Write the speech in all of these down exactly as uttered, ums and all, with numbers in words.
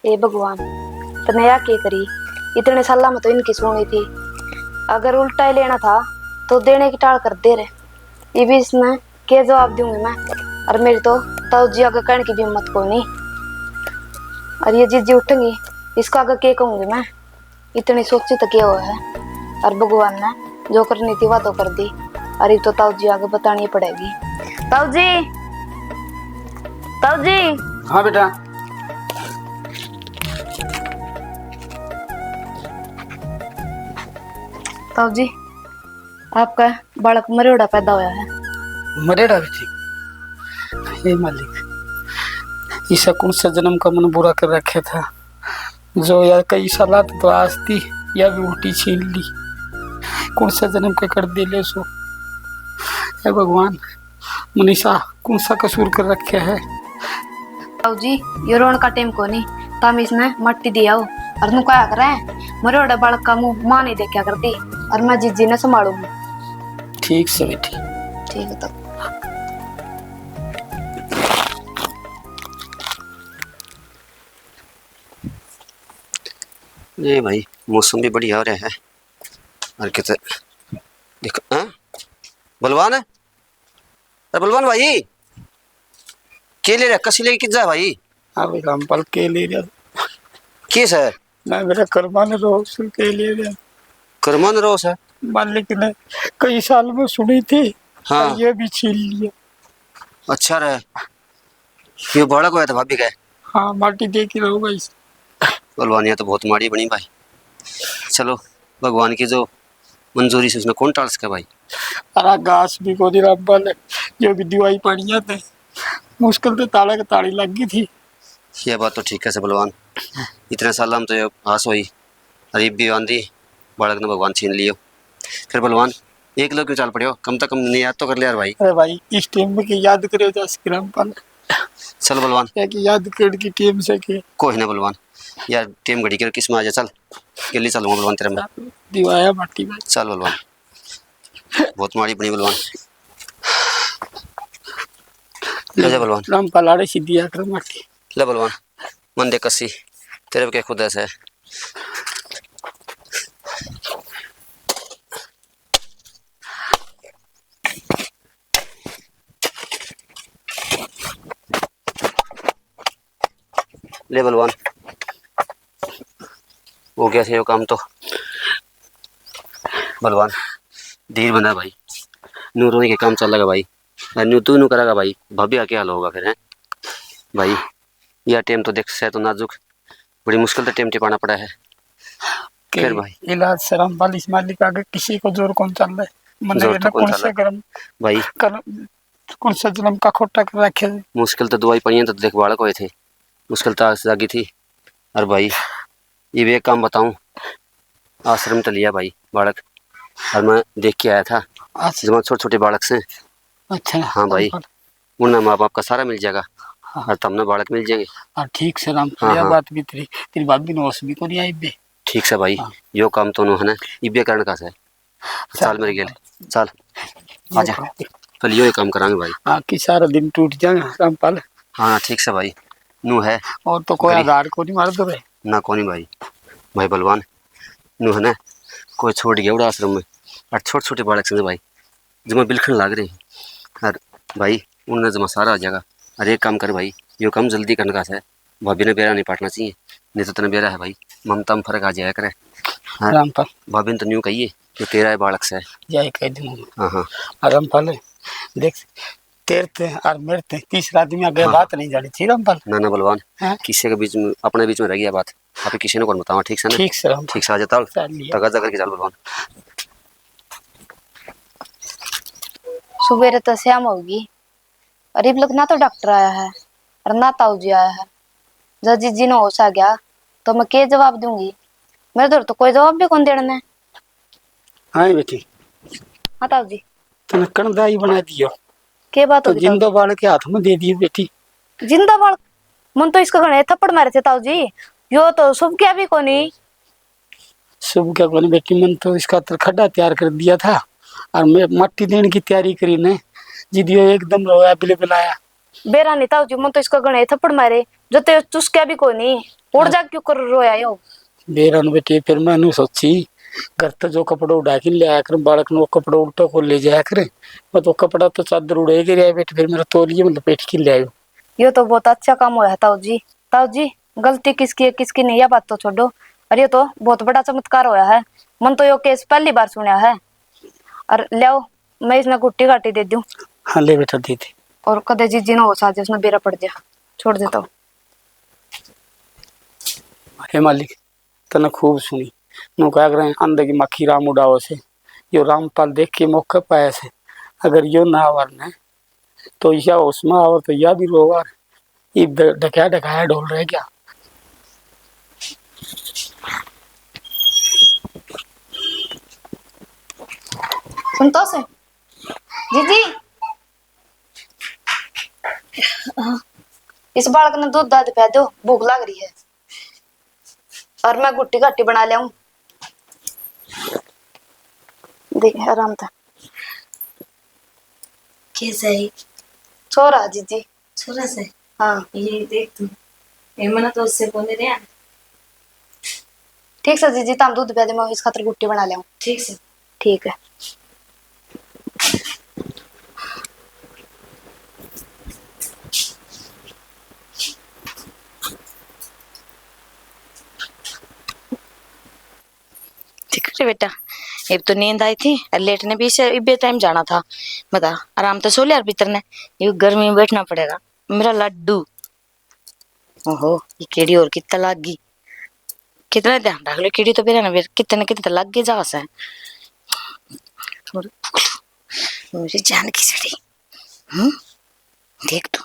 ए भगवान, तने या के करी? इतने साला में तो इनकी सुनी थी। अगर उल्टा ही लेना था तो देने की टाल कर दे रे। ये भी इसने के जवाब दूंगी मैं? और मेरी तो ताऊ जी आगे कहने की भी हिम्मत कोनी। और ये जीजी उठेंगी, इसका आगे के कहूंगी मैं? इतनी सोची तो के हो है? और भगवान ने जो करनी थी, वह तो कर दी। और ये तो ताऊ जी आगे बतानी पड़ेगी। ताऊ जी, ताऊ जी। हाँ बेटा। ताऊ जी, आपका बालक मरेड़ा पैदा होया है। मरेड़ा भी ठीक? हे मालिक, इसा कौन सा जन्म का मन बुरा कर रखे था, जो यार कई साल तो आस थी, या भी उल्टी छीन ली। कौन सा जन्म का कर दे ले सो। हे भगवान, मनीषा कौन सा कसूर कर रखे है? ताऊ जी, ये रोण का टेम कोनी, ताम इसने मट्टी दे आओ। और नु कहा करे, मरे ओड़े बालक का मुंह मां नहीं देखा करती, और मैं जीजी ने संभालूंगी। ठीक से बेटी। ठीक है। तो ये भाई, मौसम भी बढ़िया हो रहा है। और कितने देख, हाँ? बलवान है? अरे बलवान भाई, के ले रहा, कसी लेके जा भाई? हाँ भाई रामपाल, के ले रहा? के सर? मैं मेरा करमान रोस के ले रहा। करमान रोस है? मालिक ने कई साल में सुनी थी, हाँ। ये भी छीन लिया। अच्छा रे, ये बालक होया था भाभी का? हाँ, माटी दे के रहो भाई। बलवान, ये तो बहुत माड़ी बनी भाई। चलो, भगवान की जो मंजूरी से उसने कौन टाल सके भाई? अरे घास भी कोनी रामपाल, जो भी दवाई पानी आते, मुश्किल तो ताले के ताली लग गई थी। ये बात तो ठीक है से बलवान, इतने साल हम तो ये आस हुई, और ये भी आंधी बालक ने भगवान छीन लियो। फिर बलवान, एक लोग क्यों चाल पड़े हो? कम से कम ने याद तो कर लिया यार भाई। अरे भाई, इस टेम में के याद करे जा सके रामपाल। चल बलवान। क्या कि याद कर की टेम से के। कोई ना बलवान, यार टेम घड़ी कर किस में आ जा। चल, जल्दी चलूंगा बलवान तेरे में। दिवाया माटी भाई। चल बलवान, बहुत माड़ी बनी बलवान। ले जा बलवान। रामपाल आड़े सीधी आकर माटी। ले बलवान, मन दे कसी, तेरे पे के खुदा से। ले बलवान, हो गया से यो काम तो। बलवान, धीर बना भाई, न्यू रोई के काम चलेगा भाई, और न्यू तू न्यू करेगा भाई, भाभी का क्या हाल होगा फिर, हैं भाई? यह टाइम तो देख, सै तो नाजुक, बड़ी मुश्किल से टाइम टिपाना पड़ा है। के फिर भाई? इलाज शर्म वाली इस मालिक आगे किसी को जोर कौन चल रहा है? मन्ने जोर तो कहना कौन कौन चल सा रहा है? कर्म भाई? कर्म, कौन सा जन्म का खोटा कर रखे है? मुश्किल तो दवाई पाइयां तो देख बालक हुए थे, मुश्किल तो आस जागी थी। और भाई, ये भी एक काम बताऊं, आश्रम तो लिया भाई बालक, और मैं देख के आया था, अच्छा। जमा छोटे छोटे बालक से। अच्छा। हाँ भाई, अच्छा। उन्हें माँ बाप का सारा मिल जाएगा। हाँ। और तमने बालक मिल जाएंगे। हाँ, ठीक से राम, हाँ, यह हाँ। बात भी तेरी, तेरी भाभी ने होश भी कोनी आई बे। ठीक से भाई, हाँ। यो काम तो नु है ना, इबे करण का से। चल मेरे गेल, चल, आजा। चल, यो ही काम करांगे भाई। हाँ, कि सारा दिन टूट जाएगा रामपाल। हाँ, ठीक से भाई, नु है। और तो कोई करी। आधार को नहीं मार दो भाई। ना, कोनी भाई। भाई बलवान, नु है ना, कोई छोड़ गया उड़ा आश्रम में, और छोटे छोटे बालक से भाई, जमा बिलखण लाग रहे हैं। और भाई, उनने जमा सारा आ जाएगा। और एक काम कर भाई, यो काम जल्दी करने का है, भाभी ने बेरा नहीं पाटना चाहिए, नहीं तो तने बेरा है भाई, ममता में फर्क आ जाया करे। हाँ, रामपाल। भाभी ने तो न्यू कहिए कि तेरा है बालक से। यही कह दूंगा। हाँ, हाँ। और रामपाल, देख, तेरे ते और मेरे ते तीसरा आदमी आगे हाँ, बात हाँ। नहीं जानी चाहिए रामपाल। ना, ना बलवान, हाँ? किसी के बीच में, अपने बीच में रह गया बात, आप किसी ने कौन बतावा, ठीक से ना? ठीक से रामपाल। ठीक से आ जाता, चल लिया। तगा तगा करके चल बलवान। सुबेरे तो शाम होगी, और इब लग ना तो डॉक्टर आया है और ना ताऊ जी आया है। जब जीजी ने होश आ गया तो मैं के जवाब दूंगी? मेरे धोर तो कोई जवाब भी कौन देने। हाँ बेटी। हाँ ताऊ जी। तने कण दाई बना दियो। के बात तो होगी ताऊ जिंदा जी? बालक के हाथ में दे दियो बेटी। जिंदा बालक? मन तो इसका घणे थप्पड़ मारे थे ताऊ जी। यो तो शुभ क्या भी कोनी। शुभ क्या कोनी बेटी, मन तो इसका तर खड्डा तैयार कर दिया था और मैं मट्टी देने की तैयारी करी ने, जिदियो एकदम रोया बिलबिलाया। बेरा नहीं ताऊ जी, मन तो इसका घणे थप्पड़ मारे, जो ते चुसक्या भी कोनी। उड़ जा, क्यों कर रोया यो? बेरा न बेटी, फिर मैं न्यू सोची, घर ते जो कपड़ा उड़ा के लिया कर, बालक ने वो कपड़ा उल्टा को ले जाया करे। मैं तो कपड़ा तो चादर उड़े के लिया बेटी, फिर मेरा तौलिया में लपेट के ले आयो। यो तो बहुत अच्छा काम होया ताऊ जी। ताऊ जी, गलती किसकी है, किसकी नहीं, या बात तो छोड़ो। अरे, यो तो बहुत बड़ा चमत्कार होया है। मन तो यो केस पहली बार सुना है। और ल्याओ, मैं इसने घुट्टी घाटी दे दूं। हाँ, ले बेटा, दे दे। और कदे जीजी ना हो साजे, उसने बेरा पड़ जा, छोड़ देता हूँ। हे मालिक, तने खूब सुनी, नु कह रहे अंधे की मक्खी राम उड़ावे से, यो रामपाल देख के मौके पाया से। अगर यो ना आवर ने, तो या उसमें आवर तो या भी रोवार। इब ढकया ढकाया ढोल रह गया। सुनता से जीजी, इस बालक ने दूध दाद पिया दो, भूख लग रही है। और मैं गुट्टी गाटी बना लियाऊं। देख, आराम था। कैसा है? छोरा जीजी। छोरा से? हाँ। ये देख तू, ये मना तो उससे बोले रहे। ठीक से जीजी, ताम दूध पिया दे, मैं इस खातर गुट्टी बना लियाऊं। ठीक से। ठीक है। ठीक है बेटा, अब तो नींद आई थी, लेट ने भी इसे इबे टाइम जाना था। बता, आराम तो सो लिया भीतर ने, ये गर्मी में बैठना पड़ेगा। मेरा लड्डू, ओहो, ये केड़ी और कितना लाग गई। कितना ध्यान रख लो, केड़ी तो बेरा ना बेरा कितने कितने लाग गए जा से। और मेरी जान की सड़ी। हम्म, देख तू,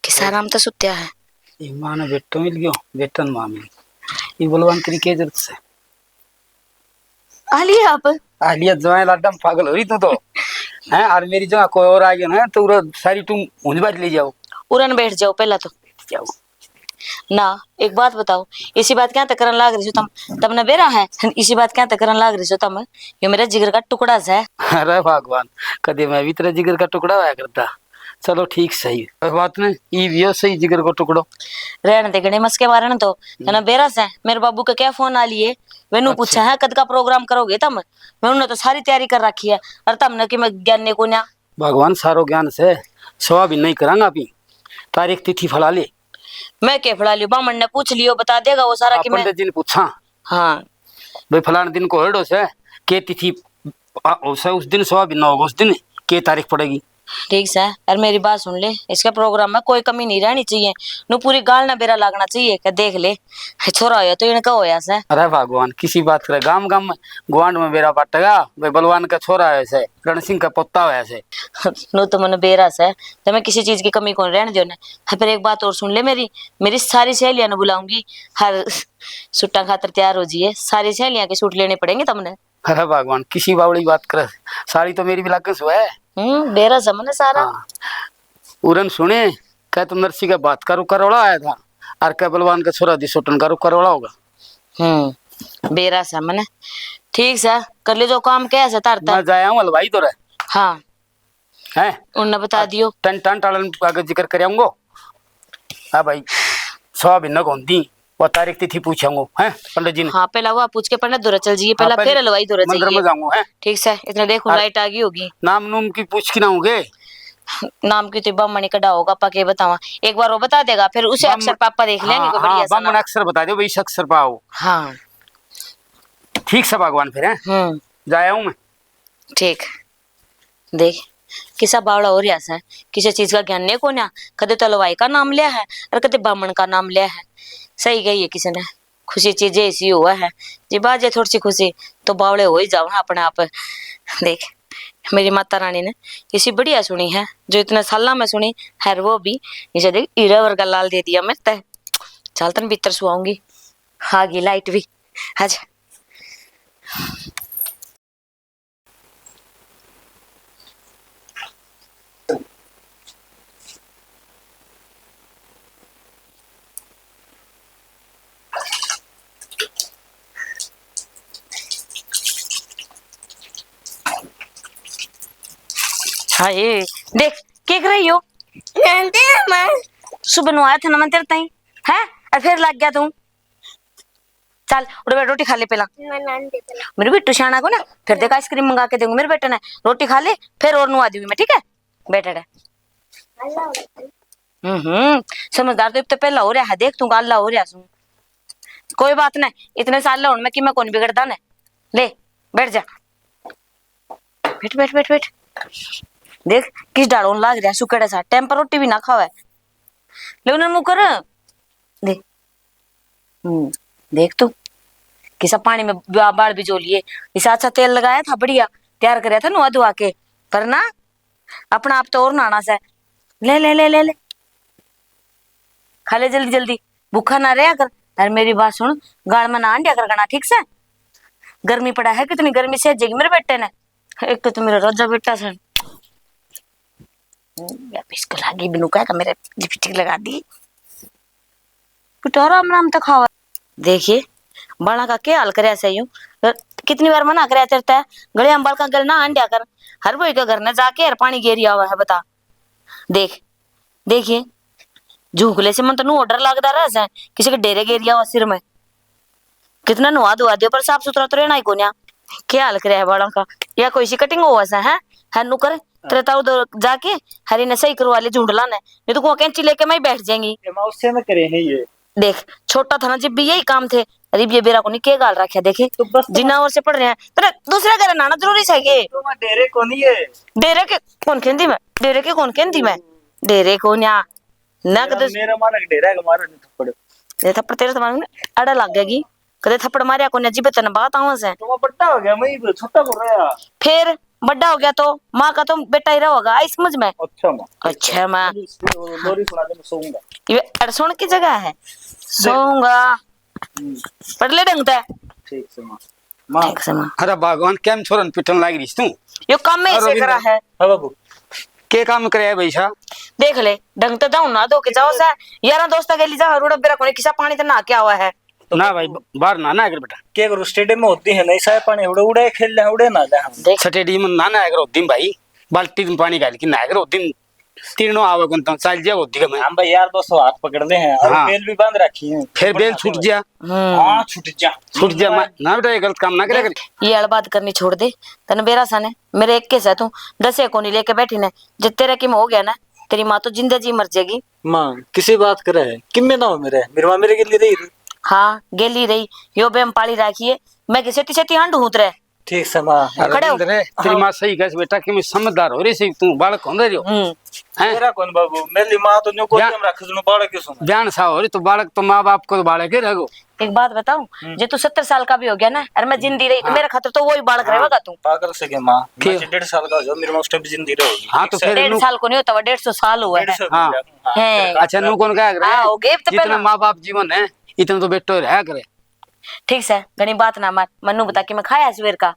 किस आराम तो सुत्या है। ये माँ ने बेटो मिल गयो, बेटन माँ मिल गई। ये बलवान तेरी क्या जरूरत से? आ लिए आप? आ लिया जवाई लाडम, पागल हो रही तू तो। हैं, और मेरी जगह कोई और आ गया ना, तो उरा सारी टूम उंज बारी ले जाओ। उरन बैठ जाओ पहला तो। बैठ जाओ। ना, एक बात बताओ, इसी बात क्या तक करन लाग रही सो तम? तमने बेरा है, इसी बात क्या तक करन लाग रही सो तम? यो मेरा जिगर का टुकड़ा है। अरे भगवान, कदे मैं भी तेरे जिगर का टुकड़ा होया करता। चलो ठीक सही, कोई बात नहीं, ई भी हो सही जिगर को टुकड़ो। रहने दे, घणे मस्के मारन तो। हम्म। तने बेरा से मेरे बाबू का क्या फोन आ लिए, मैंने अच्छा। पूछा है, "कद का प्रोग्राम करोगे तम?" मैं उन्होंने तो सारी तैयारी कर रखी है, और तमने कि मैं ज्ञान ने को ना। भगवान सारो ज्ञान से, सवा भी नहीं करांगा अभी। तारीख तिथि फला ले। मैं के फला लियो, बामण ने पूछ लियो, बता देगा वो सारा। हाँ, कि मैं पंडित जी ने पूछा। हाँ। भाई, फलाने दिन को होड़ो से, के तिथि आ, उसे उस दिन सवा भी ना होगा, उस दिन के तारीख पड़ेगी? ठीक से, और मेरी बात सुन ले, इसके प्रोग्राम में कोई कमी नहीं रहनी चाहिए। नु पूरी गाल ना बेरा लागना चाहिए कि देख ले, छोरा होया तो इनका होया से। अरे भगवान, किसी बात करे, गाम गाम में, गुआंढ में बेरा बांटेगा, भाई बलवान का छोरा होया से, रण सिंह का पोता होया से। नु तो मने बेरा से, तो मैं किसी चीज की कमी कौन रहने दियो ने। हाँ, फिर एक बात और सुन ले मेरी, मेरी सारी सहेलियां ने बुलाऊंगी, हर सूटा खातर तैयार हो जाइए, सारी सहेलियां के सूट लेने पड़ेंगे तुमने। अरे भगवान, किसी बावली बात करे, सारी तो मेरी भी लागन सो है। हम्म, बेरा समने सारा। हाँ। उरन सुने, कह तो नरसी का बात का रुका रोला आया था, और कह बलवान का छोरा दी सोटन का रुका रोला होगा। हम्म, बेरा समने। ठीक सा, कर ले जो काम कह से तारता। मैं जाया हूँ हलवाई तो रह। हाँ। हैं? उनने बता आ, दियो। टन टन टालन आगे जिक्र कर आऊंगो। हाँ भाई, सौ भिन्न कौन दी, वो तारीख तिथि पूछाऊंगो, हैं, पंडित जी ने। हाँ, पहला वो पूछ के पंडित धोरे चल जाइए, हाँ, पहला पहले फिर हलवाई धोरे मंदिर में जाइए। जाऊंगो, हैं। ठीक से, इतने देखो, हाँ, लाइट आ गई होगी। नाम नूम की पूछ के ना होगे। नाम की तो बामणी कड़ा होगा, आपा के बतावा। एक बार वो बता देगा, फिर उसे बाम-, अक्षर पापा देख लेंगे, हाँ, कोई बढ़िया हाँ, सा बामण नाम। अक्षर बता दो भाई, इस अक्षर पे आओ। हाँ। ठीक से भगवान फिर, हैं? हम्म। जाया हूँ मैं। ठीक। देख, किसा बावला हो रहा से, किसी चीज का ज्ञान ने कोन्या, कदे तो हलवाई का नाम लिया है और कदे बामण का नाम लिया है। सही गई है किसी ने, खुशी चीजें ऐसी हुआ है, जी बाजे थोड़ी सी खुशी तो बावले हो ही जाओ ना अपने आप। देख, मेरी माता रानी ने इसी बढ़िया सुनी है, जो इतने साला में सुनी है, वो भी इसे देख हीरा वर्गा लाल दे दिया मैं तय। चल तन भीतर सुआऊंगी, आ गई लाइट भी। आजा। हाय, देख, के कर रही हो? दे माँ। सुबह नु आया था ना मैं तेरे ताई, है? और फिर लग गया तू। चल, उठ बैठ, रोटी खा ले पहला। मैं नान दे पहला। मेरे बिट्टू सियाना को ना, फिर देख आइसक्रीम मंगा के दूंगी मेरे बेटे ने। रोटी खा ले, फिर और नुआ दूंगी मैं, ठीक है? बैठ, बैठ। अल्लाह। हम्म, समझदार तो, तो पहला हो रहा है, देख तू गाला हो रहा सू। कोई बात ना, इतने साल होण में कि मैं कौन बिगड़दा ने। ले, बैठ जा। बैठ, बैठ, बैठ, बैठ। देख, किस डालों लाग रहा, सुकड़े सा। टाइम पर रोटी भी ना खावे। ले, उन्हें मुंह कर। देख। हम्म, देख तू। किसा पानी में बा-, बाल बिजो लिए। इसा अच्छा तेल लगाया था, बढ़िया। तैयार करया था, नुआ धुआ के। पर ना, अपना आप तो और नहाना से। ले, ले, ले, ले, ले। खा ले जल्दी, जल्दी। भूखा ना रहा कर। और मेरी बात सुन, गाल में ना अंडिया कर घना, ठीक से? गर्मी पड़ा है, कितनी गर्मी से झेगी मेरे बेटे ने। एक तो तू मेरा राजा बेटा से। या पिस्क लागी बिनु कह के मेरे लिपस्टिक लगा दी। बेटा आराम आराम तो खावा। देखिए, बाला का क्या हाल करया से यूं। कितनी बार मना करया तेरे तै, गलियां बालकां गल ना अंड्या कर। हर कोई के घर ने जाके हर पानी गेरी आवा है, बता। देख, देखिए, झूकले से मन तो नू order लागदा रह से, किसी के डेरे गेरी आवा सिर में। कितना नुआ धुआ दियो, पर साफ सुथरा तो रहना ही कोन्या। क्या हाल करया है बाला का? या कोई सी कटिंग हुआ से, हैं? है नु कर, तेरे ताऊ दो जाके हरी ने सही करवा ले झुंडला ने, नहीं तो को कैंची लेके मैं ही बैठ जाएंगी। ये माँ उससे ना करे हैं ये। देख, छोटा था ना जब भी यही काम थे। अरे ये बेरा को नहीं के गाल रखा, देखे तो बस तो जिन्ना और से पढ़ रहे हैं, तेरे दूसरे घर नाना जरूरी से ये। तो मैं डेरे को नहीं है। डेरे के कौन कहती मैं? डेरे के कौन कहती मैं? डेरे को न्या ना मेरा, कदे मेरा मानक डेरा है, मारा नहीं थप्पड़। ये थप्पड़ तेरे तो मानक अड़ा लग गई। कदे थप्पड़ मारया कोन्या, जिबे तने बात आवे से। तो मैं बड्डा हो गया, मैं ही छोटा हो रहा। फिर बड्डा हो गया तो माँ का तो बेटा ही रहोगा, आई समझ में? अच्छा माँ। अच्छा माँ। लोरी सुना दे, मैं सोऊंगा। ये अड़ सुन की जगह है, सोऊंगा। हम्म। पढ़ ले ढंग तै। ठीक से माँ। माँ। ठीक से माँ। अरे भगवान, केम छोरन पिटन लाग रही तू? यो काम में अरे ऐसे करा है। हाँ बाबू। के काम करे है भाई साहब? देख ले, ढंग तै जाऊं ना धो के जाओ सा। यारा दोस्ता के लिए जा, रोड बेरा कोने किसा पानी तो ना क्या हुआ है। ना भाई, ब-, बाहर ना ना कर बेटा। के करूँ, स्टेडियम में होती है नहीं, साय पानी उड़े, उड़े खेल ले, उड़े ना ले हम। देख। स्टेडियम में ना ना कर होती भाई, बाल्टी में पानी डाल के ना कर होती, तीनों आवे कौन तो चल जा होती का मैं। हम भाई यार दोस्तों हाथ पकड़ ले हैं और हाँ। बेल भी बांध रखी है। फिर बेल छूट जा। हम्म। हाँ, छूट जा। छूट जा, मैं ना बेटा, ये गलत काम ना करे कर। ये अड़ बात करनी छोड़ दे, तने बेरा सा ने, मेरे एक के से तू दस एक कोनी लेके बैठी ने, जब तेरा किम हो गया ना, तेरी माँ तो जिंदा जी मर जाएगी। माँ, किसी बात करे है? किम्मे ना हो मेरे? मेरी माँ मेरे गेली रही। हाँ, गेली रही। यो बेम पाली राखी है। मैं किसे तिसे ती हांडू हूँ तेरे। ठीक से माँ। अरे खड़े हो। रविंद्र, तेरी हाँ। माँ सही कहे बेटा, कि मैं समझदार हो रही सी, तू बालक कौन रही हो? हम्म। हैं? मेरा कौन बाबू, मेरी माँ तो न्यू गोदी में रख, जनो बालक के सुन। ब्यान सा हो रही तो बालक तो माँ बाप को तो बालक ही रहेगो। एक बात बताऊं, हम्म। जे तू सत्तर साल का भी हो गया ना, और मैं जिंदी रही, तो हाँ। मेरे खातिर तो वो ही बालक हाँ। रहेगा तू। पागल से के माँ, मैं डेढ़ साल का हो जाओ, मेरी माँ उस टाइम भी जिंदी रहेगी। हाँ, तो फिर डेढ़ साल को नहीं होता, वो डेढ़ सौ साल हुआ है। डेढ़ सौ हाँ। है। हाँ। अच्छा, नू कौन कहा करे? हाँ, हो गए तो जितना पहला। माँ बाप जीवन है, इतना तो बेटो रहा करे। ठीक से, घणी बात ना मार। मन्नू बता कि मैं खाया सवेर का।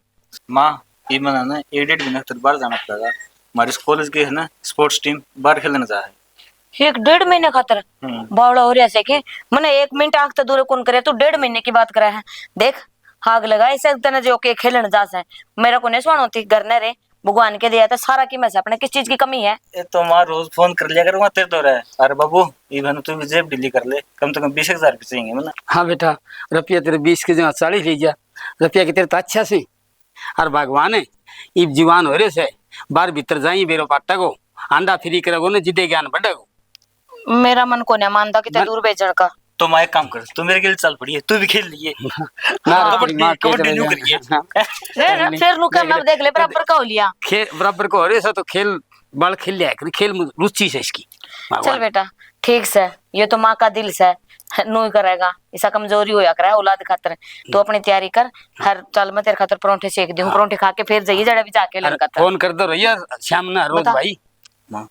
माँ, ये मना ना, एक डेढ़ महीना तक बाहर जाना पड़ेगा। हमारे कॉलेज के है ना, स्पोर्ट्स टीम बाहर खेलने जा है। एक डेढ़ महीने खातर? हम्म। बावला हो रहा से के? मने एक मिनट आंख तो दूर कौन करे, तू डेढ़ महीने की बात करे है। देख, आग लगा इसे तने जो के खेलने जा से। मेरा को नहीं सुनो थी घर ने रे, भगवान के दिया तो सारा की मैं से, अपने किस चीज की कमी है? ये तो माँ रोज फोन कर लिया करूँगा तेरे तो रे। अरे बाबू, ये मैंने तू भी जेब ढीली कर ले, कम से कम बीस हजार रुपये चाहिए मने। हाँ बेटा, रुपया तेरे बीस के जगह चालीस ले जा, रुपया के तेरे तो अच्छा से। अर भगवान इब जवान हो रहे से, बाहर भीतर जाई बेरो पाटक हो, आंडा फ्री करेगो ने जिदे ज्ञान बढ़ेगो। मेरा मन को नहीं मानता किते दूर भेजण का। तो माँ एक काम कर, तू मेरे के लिए चल पड़ी है, तू भी खेल लिए। ना, हाँ। कबड्डी, माँ के कबड्डी न्यू करिए। रे, रे, फिर नु क्या मैं देख ले, बराबर का हो लिया। खेल बराबर का हो रहे से तो खेल, बाल खेल लिया कर, खेल में रुचि से इसकी। चल बेटा, ठीक से, ये तो माँ का दिल से, नू ही करेगा, इसा कमजोरी होया करे औलाद खातर। तू अपनी तैयारी कर, हर चल मैं तेरे खातर परोंठे सेक दूं, हाँ। परोंठे खा के फिर जाइए जड़ा भी जाके लेन खातर। फोन कर दो रही है शाम ना रोज बता। भाई। माँ,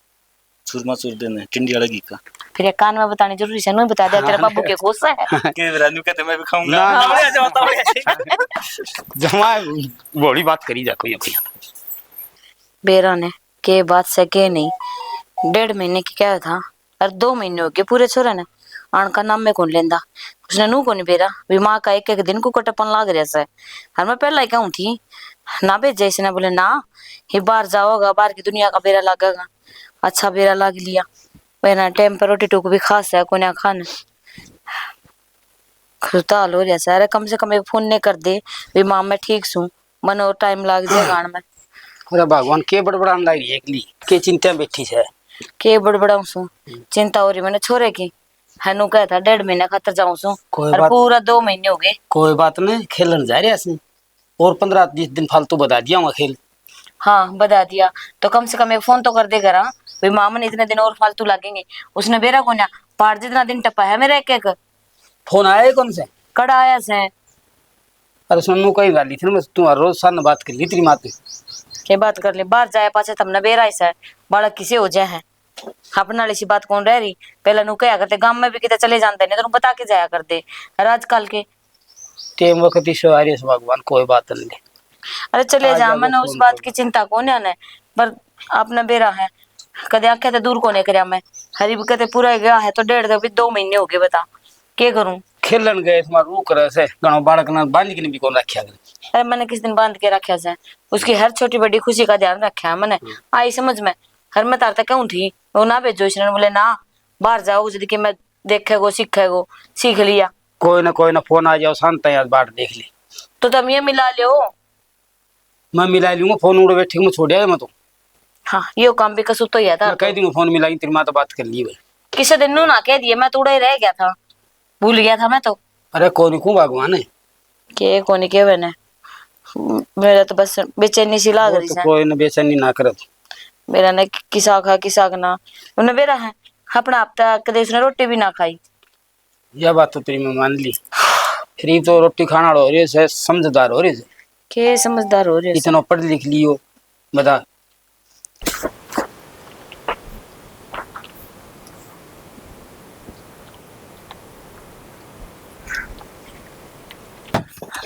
चूरमा चूर देने, टिंडी वाला घी का। फिर एक कान में बतानी जरूरी से, नू ही बता दे, तेरे बाबू के खुश है। के रानू कहते मैं भी खाऊंगा। ना, ना। तावड़े आ जाओ, तावड़े आ जाओ। जमा भोली बात करी जा कोई, कोई। बेरा ने के बात से के नहीं, डेढ़ महीने की क्या था, और दो महीने हो गए पूरे छोरे ने आण का नाम में कौन लेंदा। उसने नू कोनी बेरा, भी माँ का एक एक दिन को कटपन लाग रहा से। और मैं पहला ही कहूँ थी, ना भेजे इसने, बोले ना, ये बाहर जाओगा, बाहर की दुनिया का बेरा लागेगा। अच्छा बेरा लाग लिया। वरना टाइम पर रोटी टूक भी खा सै कोन्या खान। खुद तो हाल हो रहा सै। अरे कम से कम एक फोन ने कर दे, भी माँ मैं ठीक सूं, मन और टाइम लाग जाएगा आण में। अरे भगवान, के बड़बड़ान लाग रही है एकली, के चिंता बैठी है? के बड़बड़ाऊं सूं, चिंता हो रही मैंने छोरे की। हनु कहा था डेढ़ महीने खातर जाऊं सूं, कोई और बात, पूरा दो महीने हो गए। कोई बात नहीं, खेलन जा रहे हैं। और पन्द्रह बीस दिन फालतू बता दिया हूँ खेल। हाँ, बता दिया। तो कम से कम एक फोन तो कर दे करा, भाई माँ, मने इतने दिन और फालतू लागेंगे। उसने बेरा कोन्या, पार जितना दिन टप्पा है मेरा एक एक। फोन आया है कौन से? कड़ा आया से। अरे सुन, नू कहीं गाली थी ना, मैं तू रोज सन बात कर ली तेरी माँ से। के बात कर ली? बाहर जाए पाछे तमने बेरा ही से, बालक किसे हो जाए है। अपना वाली सी बात कौन रह रही? पहले नू कहा करते, गांव में भी किते चले जाते, नहीं तो नू बता के जाया करते। और आजकल के टेम वक्त इसे आ रही है भगवान, कोई बात नहीं। अरे चले आ जा, जाओ, मैंने उस फोन बात करो। की चिंता कोन्या ने, पर आपने बेरा है, कदे आख्या तो दूर कोने करया मैं। हरीब कहते पूरा ही गया है तो डेढ़, तो भी दो महीने हो गए, बता के करूं? खेलन गए, तुम्हारा रू करे से, घणो बालक ने बांध के भी कौन रखा करे। अरे मैंने किस दिन बांध के रखा से? उसकी हर छोटी बड़ी खुशी का ध्यान रखा है मैंने। हम्म। आई समझ में, हर मैं तार तक कहूं थी, वो ना भेजो इसने, बोले ना, बाहर जाओ, जद कि मैं देखेगो, सीखेगो, सीख लिया। कोई ना, कोई ना, फोन आ जाओ, शांत है यार, बाट देख ली। तो तुम ये मिला लो। मैं मिला लूंगा फोन, उड़े बैठी मैं छोड़ आया मैं तो। हाँ, यो काम भी कसूतो ही है मैं तार कह तो। दूंगा फोन मिलाई, तेरी माँ तो बात कर ली भाई। किसे दिन नू ना कह दिए, मैं तो उड़ा ही रह गया था, भूल गया था मैं तो। अरे कोनी को भगवान है। के कोनी के बने, मेरा तो बस बेचैनी सी लाग वो रही तो है। कोई ना बेचैनी ना कर। मेरा ने किसा खा किसा ना, उन्हें बेरा है, अपना हफ्ता कदे उसने रोटी भी ना खाई। यह बात तो तेरी मैं मान ली। फिर ये तो रोटी खाना हो रही है, समझदार हो रही है। के समझदार हो रही है? इतना पढ़ लिख लियो, बता।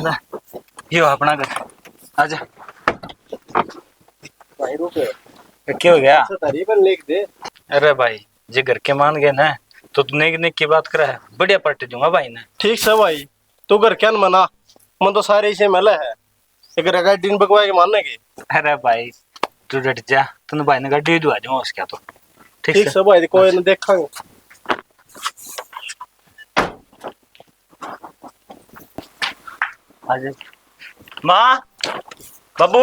ले, यो अपना घर। आजा। भाई रुक। ये क्या हो गया? अच्छा, तारीफ लिख दे। अरे भाई, जे घर के मान गए ना, तो तू नेक नेक की बात करे है, बढ़िया पार्टी दूंगा भाई ने। ठीक से भाई, तू घर क्या न मना, मन तो सारे इसे मिले है, एक गाड़ी न बकवा के मानेंगे। अरे भाई, तू डट जा, तन्ने भाई ने गाड़ी दुआ दूंगा उसका तो। ठीक ठीक से? से भाई, कोई ना देखांगे। आ जा। माँ, बाबू,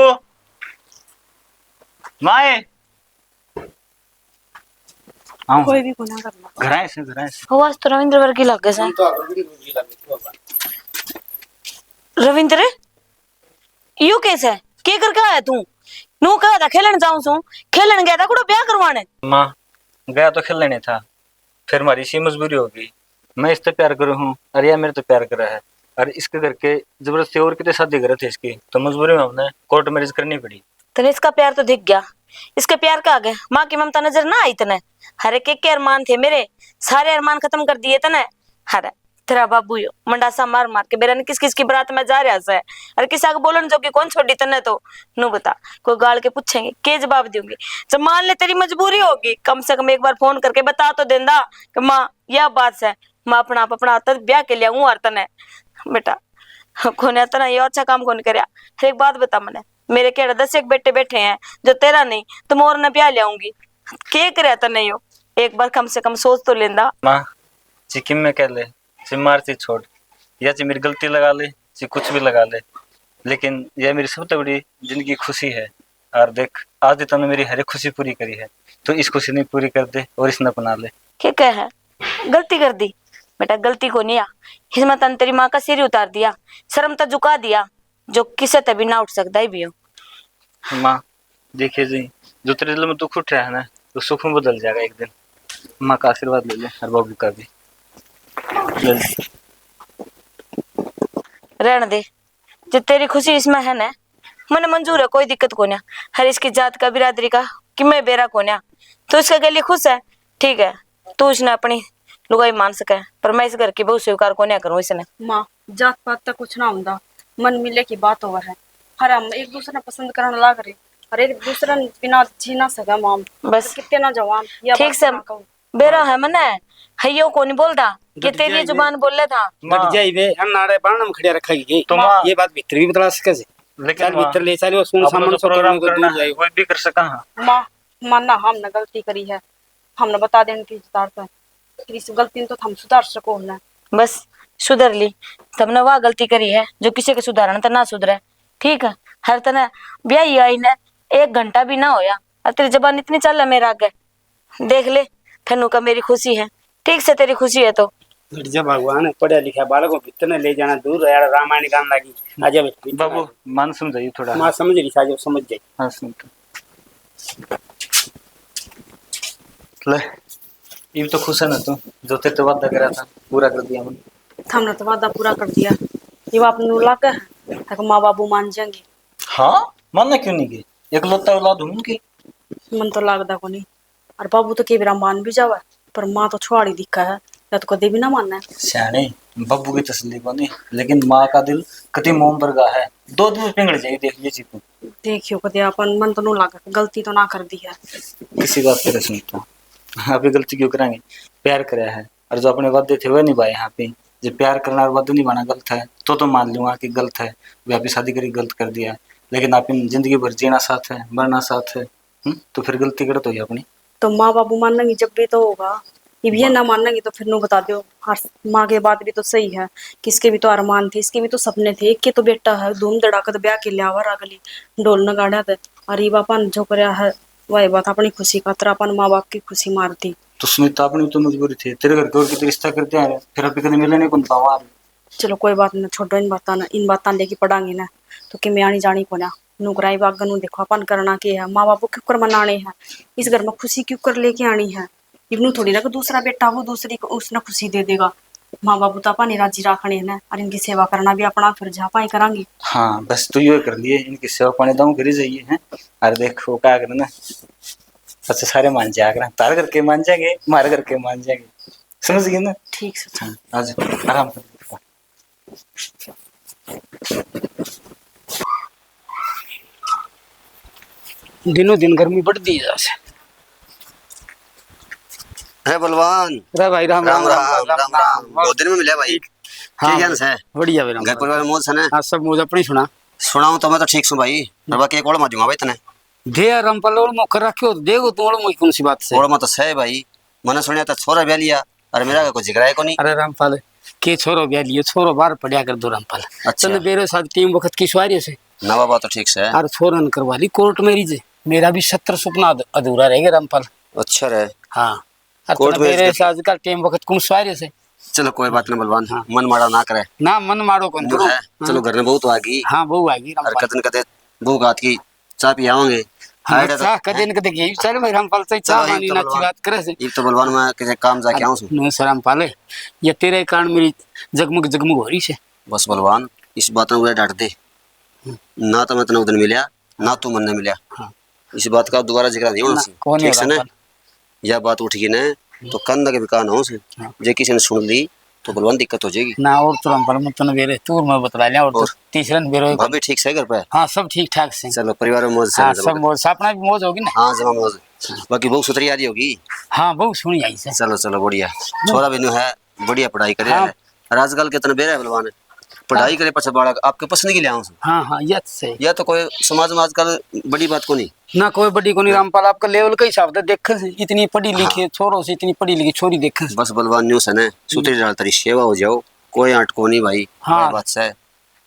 माए। हाँ। कोई भी गुनाह करना। घर आए से, घर आए से। वो आज तो रविंद्र वर्गी लग गए से। हम तो रविंद्र वर्गी लग गए थे बाबा। रविंद्र, यू कैसे? के करके आया तू? नू कहा था खेलन जाऊं सू, खेलन गया था कुड़ो ब्याह करवाने। माँ, गया तो खेलने था, फिर हमारी सी मजबूरी होगी। मैं इससे प्यार करूँ हूँ और यह मेरे से प्यार करे है, और इसके घर के जबरदस्ती और कितने शादी करे थे इसकी, तो मजबूरी में हमने कोर्ट मैरिज करनी पड़ी। तने इसका प्यार तो दिख गया, इसके प्यार का आगे माँ की ममता नजर ना आई तने। हरे के, के अरमान थे मेरे, सारे अरमान खत्म कर दिए तने। हरे तेरा बाबू यो मंडासा मार मार के बेरा ने किस किस की बारात में जा रहा से, और किसा को बोलन जोगी कौन छोड़ी तने तो। नू बता, कोई गाल के पूछेंगे, के जवाब दूंगी? जब मान ले तेरी मजबूरी होगी, कम से कम एक बार फोन करके बता तो देंदा कि माँ, यह बात से, मैं अपना आप अपना हाथ ब्याह के लिया हूँ और तने। बेटा, कोने तने यो अच्छा काम कौन करया? फिर एक बात बता मने, मेरे केड़े दस एक बेटे बैठे हैं, जो तेरा नहीं, तो मैं और ने ब्याह ले आऊंगी। के करया तने यो? एक बार कम से कम सोच तो लेंदा। माँ, जी किम में कह ले, जी मार सी छोड़, या जी मेरी गलती लगा ले, जी कुछ भी लगा ले, लेकिन यह मेरी सबसे बड़ी जिंदगी की खुशी है। और देख, आज ही तूने मेरी हर एक खुशी पूरी करी है, तो इस खुशी ने पूरी कर दे और इसने अपना ले। के कह है? गलती कर दी? बेटा, गलती को नहीं आ, इसमें तन तेरी माँ का सिर ही उतार दिया, शर्म तो झुका दिया, जो किसे ते भी ना उठ सकता ही भी हो। माँ, देखिए जी, जो तेरे दिल में दुख उठ रहा है ना, वो सुख में बदल जाएगा एक दिन। माँ का आशीर्वाद ले ले और बाबू का भी। ले ले। रहने दे, जो तेरी खुशी इसमें है ना, मने मंजूर है, कोई दिक्कत कोन्या। हर इसकी जात का, बिरादरी का कि मैं बेरा कोन्या, तो इसका गली खुश है, ठीक है, तू इसने अपनी लुगाई मान सके, पर मैं इस घर की बहू स्वीकार कोन्या करूँ इसने। माँ, जात पात तक कुछ ना होंदा, मन मिले की बात होवा है। हर हम एक दूसरे ने पसंद करने लाग रहे, हर एक दूसरे ने बिना जी ना सका माँ। बस। कितने ना जवान या ठीक बात से ना कहूँ। बेरा है मने, है यो कोनी बोलदा कि डट तेरी जाइए। जुबान बोले था। डट जाइए, हम नाड़े बाण में खड़िया रखेगी। तो माँ, ये बात भीतर भी बतला सके से। लेकिन चल माँ, भीतर ले चल, वो सुन अपना सामान जो सो प्रोग्राम करने को करना दूर है, जाए। वो भी कर सका हाँ। माँ, मानना हमने गलती करी है, हमने बता देने की जरूरत है। फिर इस गलती ने तो हम सुधार सको ना। बस, सुधर ली। तमने वह गलती करी है जो किसी के सुधारण तै ना सुधरे। ठीक है, हर तने ब्याही आई ने एक घंटा भी ना होया, और तेरी जबान इतनी चल है मेरे आगे। देख ले, थनू का मेरी खुशी है, ठीक से तेरी खुशी है तो। घट जा भगवान, पढ़ा लिखा बालक हो, कितने ले जाना दूर है यार, रामायण गान लगी। आ जा बेटा, बाबू, मान समझाइए थोड़ा। माँ समझ रही, साजो समझ जाए। हाँ, सुन तो। ले, इब तो खुश है ना तू, जो तेरे तो वादा करा था, पूरा कर दिया मैंने। हमने तो वादा पूरा कर दिया। ये बाप नू लागे है, तक माँ बाबू मान जाएंगे। हाँ, मानना क्यों नहीं गए? एकलौता औलाद हूँ उनकी। मन तो लागदा कोनी। और बाबू तो के बेरा मान भी जावे, पर माँ तो छुआड़ी दिखा है, या तो कदे भी ना माने। सियाणे, बाबू की तसल्ली कोनी, लेकिन माँ का दिल कति मोम वर्गा है, दो दिन में पिघल जाए, देख लीजिए तू। देखियो कदे अपन, मन तो नू लागे, गलती तो ना कर दी है। किसी बात पे सुनता, आप ये गलती क्यों करेंगे? प्यार कराया है, और जो अपने वादे थे वह निभाए हैं आप ही। जो प्यार करना और वादे निभाना गलत है, तो तो मान लूंगा कि गलत है, वे आप ही शादी करी गलत कर दिया है, लेकिन आप इन जिंदगी भर जीना साथ है, मरना साथ है। हम्म, तो फिर गलती कड़े तो हुई अपनी। तो माँ बाबू मानेंगे जब भी तो होगा, इब ये बा- ना मानेंगे तो फिर नू बता दो। हर माँ के बात भी तो सही है, किसके भी तो अरमान थे, इसके भी तो सपने थे। एक के तो बेटा है, धूम धड़ाका तो ब्याह के लिया हुआ अगली ढोल नगाड़ा थे, और ये बापा ने जो करया है, वही बात अपनी खुशी खातर अपन माँ बाप की खुशी मार दी। तो सुमित, अपनी तो मजबूरी थी, तेरे घर के और कितने रिश्ता करते हैं, फिर अभी कदे मिलने को पावा। चलो कोई बात ना, छोड़ो इन बातां ना, इन बातां लेके पड़ांगे ना, तो कि मैं आनी जानी को ना। नौकराई बागन नू देखो, अपन करना के है, माँ बाप क्यों कर मनाने हैं, इस घर में खुशी क्यों कर लेके आनी है। इबनू थोड़ी ना कि दूसरा बेटा वो दूसरी को उसने खुशी दे देगा। माँ बाप तो अपन ही राजी राखने हैं ना, और इनकी सेवा करना भी अपना फर्ज है, अपन ही करांगे। हाँ, बस तू यो कर लिए, इनकी सेवा पानी दाऊं करी जाइए हैं। और देख, वो क्या करना, अच्छा, सारे मान जाया करें, तार करके मान जाएंगे, मार करके मान जाएंगे, समझ गए ना? ठीक से। हाँ, आज आराम कर। दिनों दिन गर्मी बढ़ती जा से। अरे बलवान। अरे भाई, राम राम, राम, राम, राम, राम, राम। बहुत दिन में मिला भाई। हाँ क्या ज्ञान भाई, से? बढ़िया भाई, राम घर राम। परिवार में मौज से ना? हाँ, सब मौज। अपनी सुना। सुनाऊं तो मैं तो ठीक सूं भाई, पर बाकी एक और मार दूंगा भाई तने। दे यार, रामपाल, और मौका रखियो तो देखो तू, और मौकी कौन सी बात से? और मैं तो सही भाई, मैंने सुनिया था छोरा ब्याह लिया, अरे मेरा कोई जिक्र है कोनी। अरे रामपाल, के छोरो ब्याह लियो, छोरो बाहर पड़या कर दो रामपाल। अच्छा। तने बेरो साथ टीम वक्त की सवारी से। ना बाबा, तो ठीक से। अरे छोरा ने करवा ली कोर्ट मैरिज, मेरा भी सत्तर सुपना अध-, अधूरा रह गया रामपाल। अच्छा रे। हाँ। अरे कोर्ट तने मैरिज बेरो कर से आजकल टीम वक्त कौन सवारी से। चलो कोई बात ना बलवान, हाँ। मन माड़ा ना करे। ना, मन माड़ो कौन न्यू करो। है। हाँ। चलो घर में बहू तो आ गई। हाँ, बहू आ गई रामपाल। कदन कदे बहू का हाथ की चाह पी आवांगे। हाँ, हाय, चाह तो कदे न कदे गई। चल भाई रामपाल, चाह चलो, पानी तो ना अच्छी बात करे से। इब तो बलवान मैं किसी काम जाके आऊं सूं। नो से रामपाल, ये तेरे कारण मेरी जगमग जगमग हो रही से। बस बलवान, इस बात में उड़े डांट दे। हम्म। ना तो मैं तने उदन मिला, ना तू मन्ने मिला। हाँ। इस बात का दोबारा जिक्र नहीं होना से। ठीक से ना? या बात उठ गई ना, तो कंधा के भी कान हो से। हाँ। जे किसी ने सुन ली, तो बलवान दिक्कत हो जाएगी। ना, और तो रामपाल, मैं तने बेरे तूर में बतला लिया, और तो और? तीसरे ने बेरो भाभी ठीक से घर पे? हाँ, सब ठीक ठाक से। चलो, परिवार में मौज से हाँ, सब मौज, अपना भी मौज होगी ना? हाँ, जमा मौज। बाकी बहू सुथरी आ रही होगी? हाँ, बहू सुनी आई से। चलो, चलो, बढ़िया। छोरा भी न्यू है, बढ़िया पढ़ाई करे हाँ। है। और आजकल के तने बेरा है बलवान, पढ़ाई करे पाछे बालक आपके पसंद की ले आऊं। हाँ, हाँ, ये तो सही। या तो कोई समाज में आजकल बड़ी बात को नहीं। ना कोई बड़ी कोनी रामपाल, आपका लेवल के हिसाब से देखे से, इतनी पढ़ी लिखी छोरो से, इतनी पढ़ी लिखी छोरी देखे से। बस बलवान न्यू से ने, सुथरी ढाल तेरी सेवा हो जाओ, कोई आंट कोनी भाई। हाँ। कोई बात से,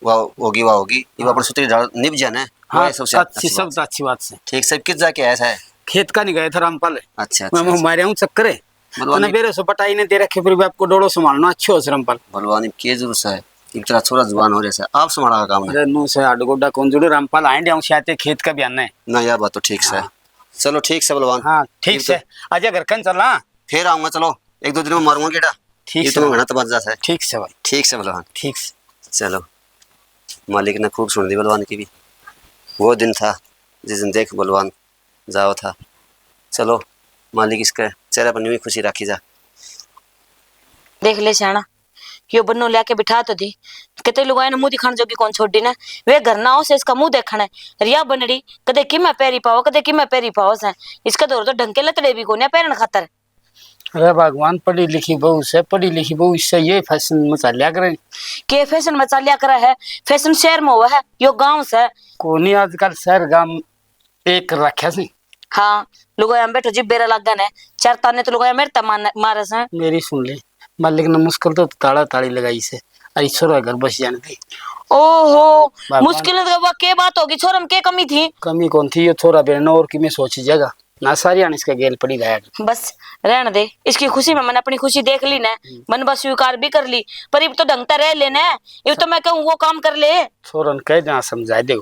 वाह होगी, वाह होगी, ये अपन सुथरी ढाल निभ जाए ना, हाँ, वही सबसे अच्छी, अच्छी बात। सबसे अच्छी बात से। ठीक से, किस जाके आया है? खेत का नहीं गया था रामपाल। अच्छा, मैं अच्छा, अच्छा। मारे हूँ चक्कर है। बलवान तने जी। बेरे से पटाई ने दे रखे, फिर भी आपको डोलो संभालना अच्छे हो से रामपाल। बलवान जी, के जरूरत है? इतना छोरा जुआन हो रहा है, आप संभाला काम नहीं। अरे नो से हड गोडा कौन जुड़े रामपाल, आए जाऊं से आते खेत का बयान है। ना, यह बात तो ठीक से है। हाँ। चलो ठीक से बलवान। हाँ, ठीक से। आजा घर कन चलना। फिर आऊंगा, चलो एक दो दिन में मारूंगा गेड़ा। ठीक ये से तो भाई। घना तमाचा है। ठीक से भाई। ठीक से बलवान। ठीक से। चलो, मालिक ने खूब सुन ली बलवान की भी। वो दिन था जिस दिन देख बलवान जाओ था। चलो, मालिक इसके चेहरे पर न्यू ही खुशी राखी जा। देख ले स्याणा, यो बन्नो ल्याके बिठा तो दी। किते लुगाई ने मुंह दिखाण जोगी कौन छोड़ी ने। वे घर ना हो से इसका मुंह देखण है। रिया बनड़ी, कदे किमे पैरी पाओ, कदे किमे पैरी पाओ से। इसके दौर तो ढंग के लतड़े भी कोन्या पैरण खातर। अरे भगवान, पढ़ी लिखी बहू से, पढ़ी लिखी बहू इससे ये फैशन मचा लिया करे। के फैशन मचा लिया करे है? फैशन शहर में हुआ है, यो गांव से। कोनी आजकल शहर गांव एक रखे से। हाँ, लुगाया में बैठो जी, बेरा लाग गया ना। चार ताने तो लुगाया मेरे ते मारने, मारे से। मेरी सुन ले, मालिक ने मुश्किल तो ताला ताली लगाई से, अरे छोरा घर बस जाने दे। ओहो, भगवान। मुश्किल तो वो के बात होगी, छोरा में के कमी थी? कमी कौन थी, ये छोरा बेरा ना और किमें सोची जाएगा ना, सारी आने इसका गेल पड़ी रहा। बस रहने दे, इसकी खुशी में मैंने अपनी खुशी देख ली ना, हम्म। मन बस स्वीकार भी कर ली, पर इब तो ढंग से रह लेना, इब तो मैं कहूँ वो काम कर ले। छोरन कह देना, समझा दे।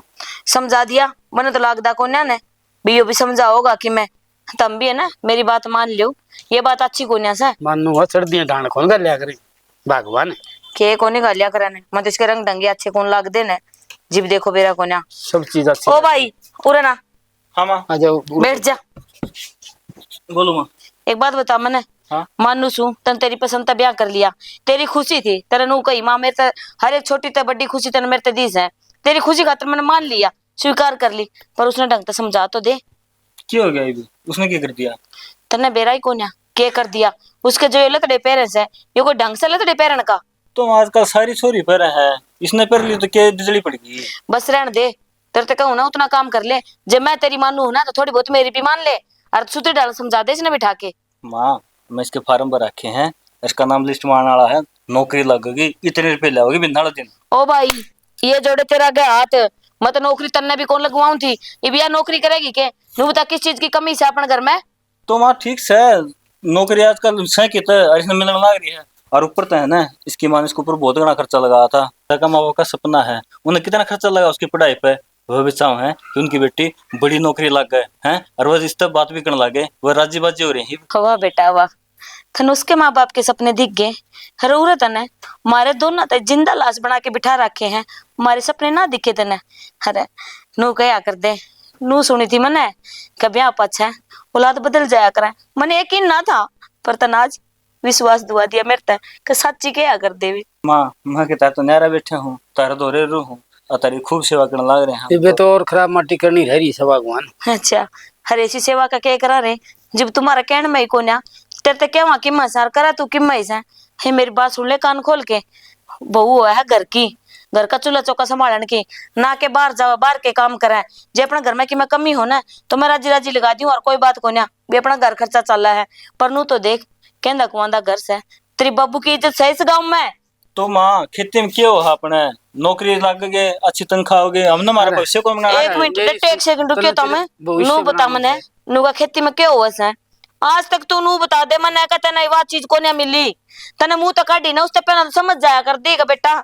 समझा दिया, मैंने तो लागदा कोन्या ने, भी यो भी समझाओगा कि मैं, तम भी है ना, मेरी बात मान लो, ये बात अच्छी कोन्या से। मानू हुआ चढ़ दिए ढांड कौन कर लिया करे, भगवान। के कोनी कर लिया करे ने, मैं तो इसके रंग ढंगे अच्छे कौन लाग दे ने, जिब देखो बेरा कोन्या। सब चीज अच्छी ओ लगती भाई, है। उरे ना। हाँ माँ। आ जाओ। बैठ जा। बोलो माँ। एक बात बता मने। हाँ। मानू सू, तन तेरी पसंद ते ब्याह कर लिया, तेरी खुशी थी, तेरे नू कही माँ मेरे ते हर एक छोटी ते बड़ी खुशी तने मेरे ते दी से, तेरी खुशी खातर मैंने मान लिया, स्वीकार कर ली, पर उसने ढंग से समझा तो दे। क्या हो गया इब? उसने क्या कर दिया? तन्ने बेरा ही कोन्या, के कर दिया? उसके जो ये लतड़े पहरे से, ये कोई ढंग से लतड़े पहरन का? तो आजकल सारी छोरी पहरे है, इसने पहर ली तो क्या बिजली पड़ गई? बस रहन दे, तेरे ते कहूँ ना उतना काम कर ले, जब मैं तेरी मानू हूँ ना तो थोड़ी बहुत मेरी भी मान ले, और सुतरी ढाल समझा दे इसने बिठा के। माँ, मैं इसके फार्म भर रखे हैं, इसका नाम लिस्ट में आने वाला है, नौकरी लगेगी, इतने रुपए लाओगी बिंदालो दिन। ओ भाई, ये जोड़े तेरा आगे हाथ, मैं तो नौकरी तन्ने भी कौन लगवाऊं थी, इब या नौकरी करेगी के? नू बता किस चीज की कमी से अपन घर में? तो माँ ठीक से, नौकरी आजकल से कित और इसने मिलने लाग रही है, और ऊपर तो है ना, इसकी माँ ने इसके ऊपर बहुत घना खर्चा लगाया था, ताकि माँ बाप का सपना है, उन्हें कितना खर्चा लगा उसकी पढ़ाई पे, वह भी चाहूँ है कि उनकी बेटी बड़ी नौकरी लग गए हैं, और वह इस तरह बात भी करने लगे, वह राजी बाजी हो रही है। वाह बेटा वाह, थने उसके माँ बाप के सपने दिख गए। हरे उरे तने मारे दोनों ते जिंदा लाश बना के बिठा रखे हैं, मारे सपने ना दिखे तने। हरे नू कहा कर दे, नू सुनी थी मने, कभी आप अच्छा औलाद बदल जाया करे। मने यकीन ना था, पर तने आज विश्वास दुआ दिया मेरे ते कि साची कहा कर देवे। माँ, मैं के तार तो न्यारा बैठे हूँ, तारे धोरे रू हूँ, और तारी खूब सेवा करने लाग रहे हैं हम इबे तो। तो और खराब माटी करनी रह रही से भगवान। अच्छा, हर ऐसी सेवा का क्या करा रे, जब तुम्हारा कहण में ही कोन्या, तेरे ते कहवा किम्मा सार करा तू किम्मा ही से। हे मेरी बात सुन ले कान खोल के, बहू है घर की, घर का चूल्हा चौका संभालन की, ना के बाहर जावा, बाहर के काम करे। जे अपने घर में कि मैं कमी हो ना, तो मैं राजी राजी लगा दूं और कोई बात कोन्या, भी अपना घर खर्चा चला है। पर नू तो देख, कहंदा कुआंदा घर से, तेरी बाबू की इज्जत सही इस गांव में। तो माँ, खेती में के हो अपने? नौकरी लग गए, अच्छी तनख्वाह हो गई, हमने हमारा अरे, भविष्य को बनाना एक है। मिनट, ये डट्टे, एक सेकंड रुकियो, तो मैं नू बता मने, नू का खेती में के हो से? आज तक तू नू बता दे मने, कहते नहीं, वह चीज कोन्या मिली। तने मुंह तो काढ़ी ना, उससे पहले तो समझ जाया कर, देख बेटा,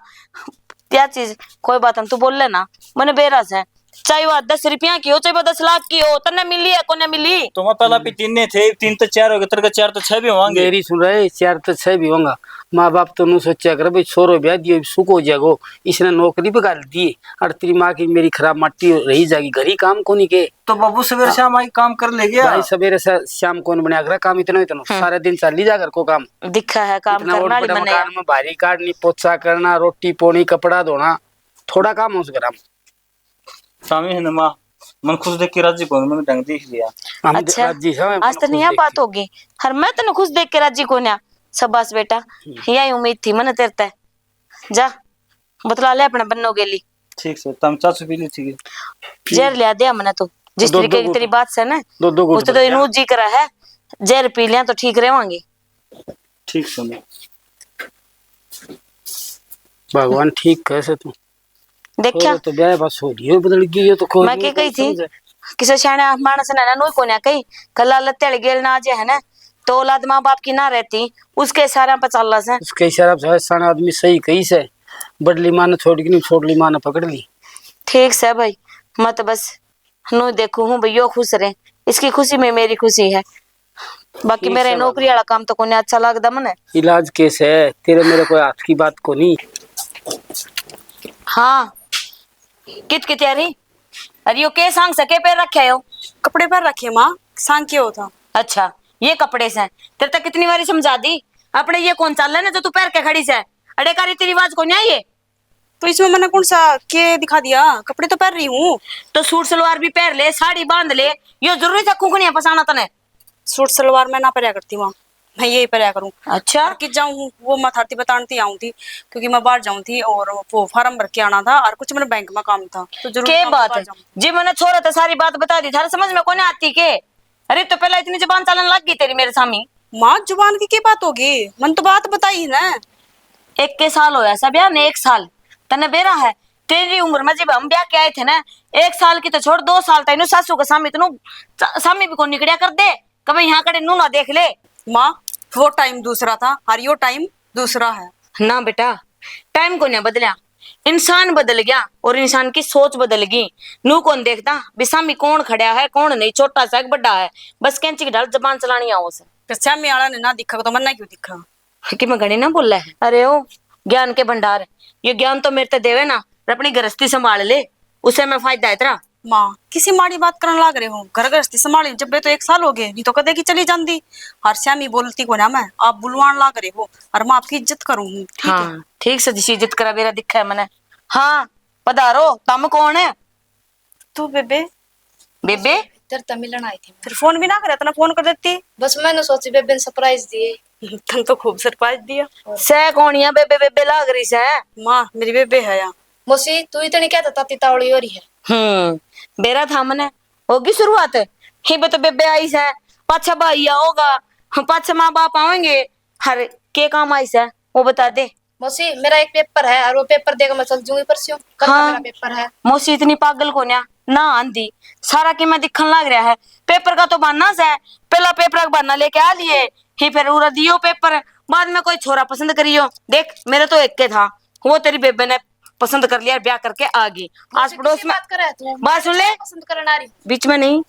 क्या चीज, कोई बात नहीं, तू बोल लेना, मने बेरा से। चाहे वह दस रुपया की हो, चाहे वह दस लाख की हो, तन्ने मिली है, कोन्या मिली? तो मैं पहला भी तीन ने थे, तीन तो चार हो गए, तेरे के चार तो छह भी होंगे। मेरी सुन रहे, चार तो छह भी होंगा। माँ बाप तो नू सोचा कर भाई, छोरो ब्याह दियो, सुख हो जाएगो, इसने नौकरी भी घाल दी, और तेरी माँ की मेरी खराब माटी रही जाएगी, घर ही काम कोनी के। तो बाबू सवेरे शाम आई काम कर ले गया। भाई सवेरे से शाम कौन बने, अगर काम इतना इतना, हम्म। सारा दिन चल ही जा घर को काम। दिखा है काम इतना करना ओट वाली बड़ा मने। मकान में भारी काटनी, पोछा करना, रोटी पोनी, कपड़ा धोना, थोड़ा काम हो सके राम। स्वामी है ना माँ, मन खुश देख के राजी कौन, मैंने ढंग देख लिया। हम अच्छा, राजी हैं, आज मन तो खुश नहीं देख बात के। होगी। हर मैं तने खुश देख के राजी कोन्या। शाबाश बेटा, हम्म। यही उम्मीद थी मैंने तेरे ते। जा, बतला ले अपने बन्नो गेली। ठीक से, तम चाचू पी ली थी। जहर लिया दे हमने तो, जिस दो, तरीके दो की तेरी घूंट। बात से ना, दो, दो घूंट उससे तो भर इनू लिया। जी करा है, जहर पी लिया तो ठीक रहेंगे। ठीक से ना। भगवान ठीक कह से तू। देखा? तो ब्याह बस हो गई, बदल गई, ये तो कोई मैं नहीं, के कही कोई थी, समझे। किसी सियाने मानस ने ना नोई कोन्या कही, कला लत्ते वाले गेल ना जे है ना, तो औलाद माँ बाप की ना रहती, उसके इशारा पे चलना से। उसके इशारा पे सारा आदमी सही कही से, बड़ली माँ ने छोड़ के नहीं, छोटली माँ ने पकड़ ली। ठीक से भाई, मैं तो बस नू देखू हूँ भाई, यो खुश रहे, इसकी खुशी में मेरी खुशी है। बाकी ठीक मेरे से नौकरी बाबा। वाला काम तो कोन्या अच्छा लगदा मने। इलाज कैसे है? तेरे मेरे कोई हाथ की बात को नहीं। हाँ, कित की तैयारी? अरे यो के सांग से के पहन रखे हो? कपड़े पहन रखे माँ, सांग के होता? अच्छा, ये कपड़े से तेरे तक कितनी बारी समझा दी, अपने ये कौन चाल है ना जो तू पहन के खड़ी से? अरे का रीति रिवाज कोन्या ये? तो इसमें मैंने कौन सा के दिखा दिया? कपड़े तो पहन रही हूँ। तो सूट सलवार भी पहन ले, साड़ी बांध ले, यो जरूरी था खुखनिया पसाना तने? सूट सलवार मैं ना पहरा करती माँ, मैं यही पहरा करूँ। अच्छा। और कि जाऊँ हूँ, वो मैं थारती बतान थी आऊँ थी, क्योंकि मैं बाहर जाऊँ थी और वो फार्म भर के आना था और कुछ मैंने बैंक में काम था, तो जरूरी के काम से बात बाहर है? जाऊँ थी। जी मैंने छोरा तो सारी बात बता दी, थारे समझ में कोनी आती के? अरे, तो पहला इतनी जबान चलन लग गई तेरी मेरे सामने। माँ, जुबान की क्या बात होगी? मन तो बात बताई ना। एक के साल होया सा ब्याह ने, एक साल। तन्ने बेरा है, तेरी उम्र में जब हम ब्याह के आए थे ना, एक साल की तो छोड़, दो साल तक इन्हों सासू के सामने इतनू सा-, सामने भी कौन निकड़िया कर दे। कभी यहाँ कड़े नू ना देख ले। माँ, वो टाइम दूसरा था और यो टाइम दूसरा है। ना बेटा, टाइम को ना बदल्या, इंसान बदल गया और इंसान की सोच बदल गई। नू कौन देखता भी सामी कौन खड़ा है, कौन नहीं, छोटा सा कि बड़ा है, बस कैंची की ढाल जबान चलानी आओ से। तो सामी आला ने ना दिखा तो मन्ना क्यों दिखा? कि मैं घणी ना बोला है। अरे ओ ज्ञान के भंडार, ये ज्ञान तो मेरे ते देवे ना, और अपनी गृहस्थी संभाल ले, उसे मैं फायदा है तेरा। माँ, किसी माड़ी बात करन लाग रहे हो? घर गृहस्थी संभाली जब तो एक साल हो गए, नहीं तो कदे की चली जाती। हर श्यामी बोलती को ना मैं, आप बुलवान लाग रहे हो। और मैं आपकी इज्जत करूँ हूँ, ठीक है? हाँ, ठीक से जिसी इज्जत करा बेरा दिखा है मने। हाँ, पधारो। तम कौन है? तू बेबे। बेबे? तेरे तो मिलन आई थी मैं। फिर फोन भी ना करे, इतना फोन कर देती। बस मैंने सोची बेबे ने सरप्राइज दिए। तन तो खूब सरप्राइज दिया। सै कौन या बेबे, बेबे लाग रही सै? माँ, मेरी बेबे है या। मौसी, तू इतनी क्या ताती तावली हो रही है? हम्म, बेरा था मने। होगी शुरुआत। ही बे तो बेबे आई सै, पाछा भाई आओगा, हम पाछा माँ बाप आवेंगे। हर के काम आई सै, वो बता दे। मौसी, मेरा एक पेपर है और वो पेपर देकर मैं चल जूंगी परसों। कल का हाँ। मेरा पेपर है। मौसी इतनी पागल कोन्या ना आंधी, सारा किमे दिखन लाग रहा है। पेपर का तो बहाना सै, पहला पेपर का बहाना लेके आ लिए, ही फिर उरा दियो पेपर, बाद में कोई छोरा पसंद करियो। देख, मेरे तो एक के था, वो तेरी बेबे ने पसंद कर लिया, ब्याह करके आ गई। आस पड़ोस में बात करे तू, बात सुन ले। पसंद करना रही। बीच में नहीं।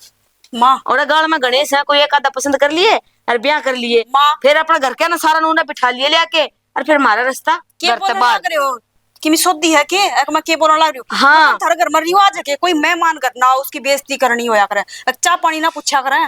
माँ। और गाल में गणेश है, कोई एक आधा पसंद कर लिए और ब्याह कर लिए। माँ। फिर अपने घर के ना सारा नूना बिठा लिए लेके, और फिर हमारा रास्ता के घर से बोलने बाहर। लाग रहे हो? कि मैं सोधी है के? एक मैं के बोलने लाग रही हूँ? हाँ। थारे घर में रिवाज है के कोई मेहमान घर ना उसकी बेइज्जती करनी होया करे, एक चाय पानी ना पूछा करे?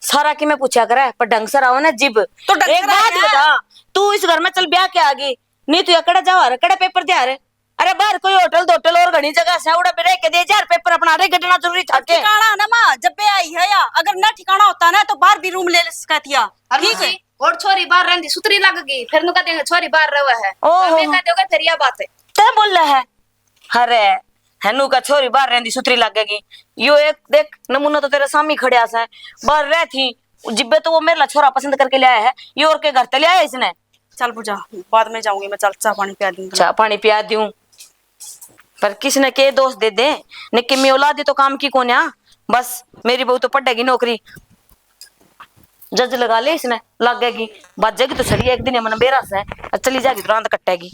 सारा कि मैं पूछा करे, पर ढंग से रहो ना जिब। तो ढंग से एक बात बता, तू इस घर में चल ब्याह के आ गई, नहीं तू अकड़ा जावा रे, कड़े पेपर दिया रे। अरे बाहर कोई होटल दोटल और घणी जगह से उड़ा रह के दे यार, पेपर अपना रे गड्ढना जरूरी था अब के? ठिकाना ना माँ, जब बे आई है या अगर ना ठिकाना होता ना तो बाहर भी रूम ले सकती है। और ठीक है। मौसी, और छोरी बाहर रहंदी सुथरी लग गई, फिर नु कह देंगे छोरी बाहर रहे है। ओहो। हमें कह दोगे फिर यह बात है। तै बोले है? अरे, हनु का छोरी बाहर रहंदी सुथरी लगेगी। यो एक देख, नमूना तो तेरे सामने खड़या से, बाहर रह थी, जिब्बे तो वो मेरा छोरा पसंद करके ले आया है, ये और के घर ते ले आया इसने? चल पूजा, बाद में जाऊंगी मैं, चल चाय पानी पिया दूंगी। चाय पानी पिया दूं, पर किसने के दोष दे दे, निक्की मी औलाद ही तो काम की कोन्या। बस मेरी बहू तो पढ़ेगी नौकरी, जज लगा ले इसने, लगेगी, बाजेगी तो सही एक दिन, ये मन बेरा से, और चली जाएगी तो रांद कटेगी।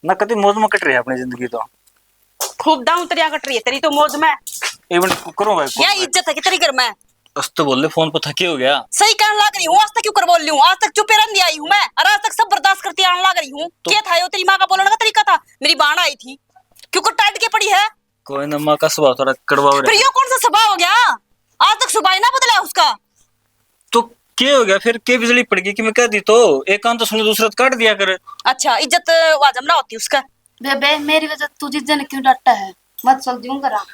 ना कति मौज में कट रही है अपनी जिंदगी तो। खूब दाऊ तरिया कट रही है तेरी तो मौज में। इवन करूँ भाई, या इज्जत है कि तेरी घर में? अस्त बोल ले, फोन पर थकी हो गया। सही कहने लग रही हूँ, आज तक क्यों कर बोल रही हूँ? आज तक चुपे रहने आई हूँ मैं, और आज तक सब बर्दाश्त करती आने लग रही हूँ। तो क्या था यो तेरी माँ का बोलने का तरीका था? मेरी बाण आई थी, क्यों कर टाइट के पड़ी है? कोई ना, माँ का स्वभाव थोड़ा कड़वा हो रहा फिर है। यो कौन सा स्वभाव हो गया? आज तक स्वभाव ही ना बदला उसका। तो के हो गया फिर? के बिजली पड़ गई कि मैं कह दी तो? एक कान तो सुने, दूसरा तो काट दिया कर। अच्छा, इज्जत वाजब ना होती उसका। बेबे, मेरी वजह तू जीजा ने क्यों डांटा है? मत चल दूं करा।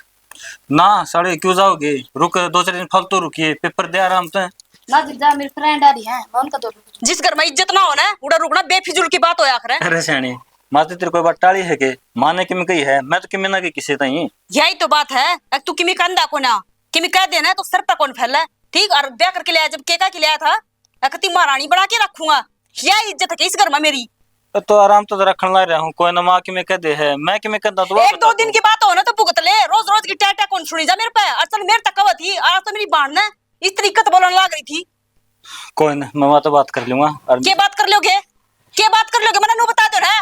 ना साले, क्यों जाओगे? रुक, दो चार दिन फालतू रुकिए, पेपर दे आराम से। ना जीजा, मेरी फ्रेंड आ रही है, मैं उनका दो। जिस घर में इज्जत ना हो ना, उड़ा रुकना बेफिजूल की बात होया करे। अरे सियाणी, माँ तो तेरे कोई बात टाली है के? माँ ने किमी कही है? मैं तो किमी ना की किसी ताई। यही तो बात है, अक तू किमी कंधा को ना, किमी कह देना तो सर पे कौन फैला, ठीक? और ब्याह करके ले आया, जब केका के ले आया था, अक ती महारानी बना के रखूंगा, यह इज्जत है इस घर में मेरी। तो आराम तो रखने ला रहा हूँ, कोई ना माँ किमी कह दे है, मैं किमी कहता तो एक दो दिन की बात हो ना तो भुगत ले, रोज रोज की टैटा कौन सुनी जा मेरे पे। और चल मेरे तक कब थी, और आज तो मेरी बाण ने इस तरीके से बोलने लग रही थी। कोई ना, मैं वहाँ तो बात कर लूंगा। और के बात कर लोगे? के बात कर लोगे? मैंने नु बता दो ना,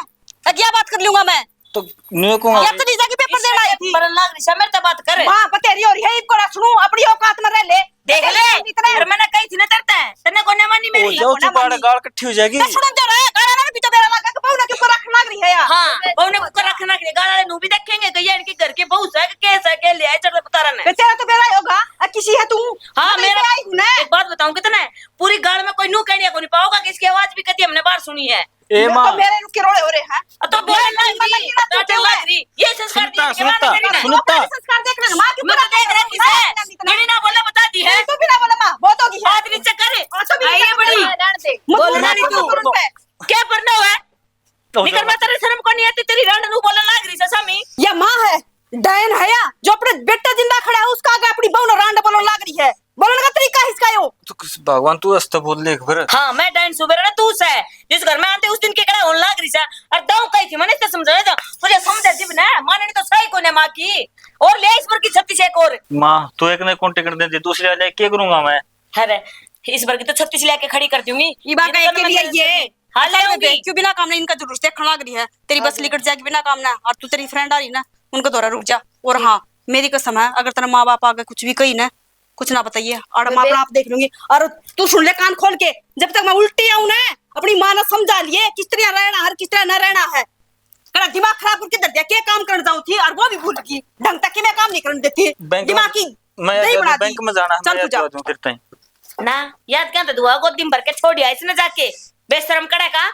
क्या बात कर लूंगा मैं? तो न्यू को या तो जीजा की पेपर देना आई थी। पर लाग रही है, मेरे से बात कर। माँ बतेरी हो रही है, इनको ना सुनू, अपनी औकात में रह ले। देख ले, इतने फिर मैंने कही थी ना तेरे ते, तन्ने कोने मानी मेरी। ओ, जाओ, चुप, आड़ गाल इकट्ठी हो जाएगी। तो सुन तो रहे, गाला ना भी तो मेरा लगा कि बहू ने क्यों रख लाग रही है यार। हाँ, बहू ने क्यों रख लाग रही है, गाला नु भी देखेंगे कि ये इनके घर के बहू से, के से, के ले आए, चढ़ बता रहा है। तेरा तो बेरा ही होगा, आ किसी है तू? हाँ, मेरा आई हूं ना। एक बात बताऊं, कितने पूरी गाल में कोई नू कहने को नहीं पाओगा कि इसकी आवाज भी कभी हमने बाहर सुनी है। ए माँ। तो मेरे रुके रोले हो रहे हैं। तो बोले ना, ये संस्कार सुनता, सुनता, सुनता। संस्कार देख रहे, माँ क्यों देख रहे? किसे? मैंने ना बोला, बता दी है। तू भी ना बोला माँ, बहुत होगी है। हाथ नीचे कर। और तू भी ये बड़ी। बोल रही तू। क्या पढ़ना हुआ है? निकर मैं तेरे शर्म को नहीं आती, तेरी रांड नू बोलने लाग रही है सामी। या माँ है, डायन है या, जो अपने बेटा जिंदा खड़ा है, उसका आगे अपनी बहू ने रांड बोलने लाग रही है। भगवान, तू हंसते बोल ले एक बार। हाँ, मैं डाइन सूं, बेरा ना तू से। जिस घर में आते उस दिन के कड़ा होने लाग रही से। और दाऊ कही थी, मैंने तो समझाया था। तुझे समझा जीब ना, माननी तो सही कोने माँ की। और ले इस बार की छत्तीस एक और। माँ, तू एक ने कौन टिकट दे दी, दूसरी वाले के करूंगा मैं? अरे, इस बार की तो छत्तीस लेके खड़ी कर दूंगी। ये बात ये तो एक के मैंने लिए ये। हाँ, ले आऊंगी। क्यों बिना काम नहीं, इनका जुलूस देखने लाग रही है। तेरी बस लिकट जाएगी बिना काम ना, और तू तेरी फ्रेंड आ रही ना, उनको दौरा रुक जा। और हाँ, मेरी कसम है, अगर तेरे माँ बाप आगे कुछ भी कही ना, कुछ ना बताइए, और मैं अपना आप देख लूंगी। और तू सुन ले कान खोल के, जब तक मैं उल्टी आऊं ना, अपनी माँ ने समझा लिए किस तरह रहना है, किस तरह ना रहना है। कड़ा दिमाग खराब करके धर दिया, क्या काम करने जाऊं थी और वो भी भूल गई। ढंग तक की मैं काम नहीं करने देती। बैंक में दिमाग की मैं दही बना दी। बैंक में जाना है, चल मैं तू जा। याद दूं फिर तैं। ना, याद क्या तो दुआ को दिन भर के छोड़ दिया इसने जाके। बेशरम कड़ा का।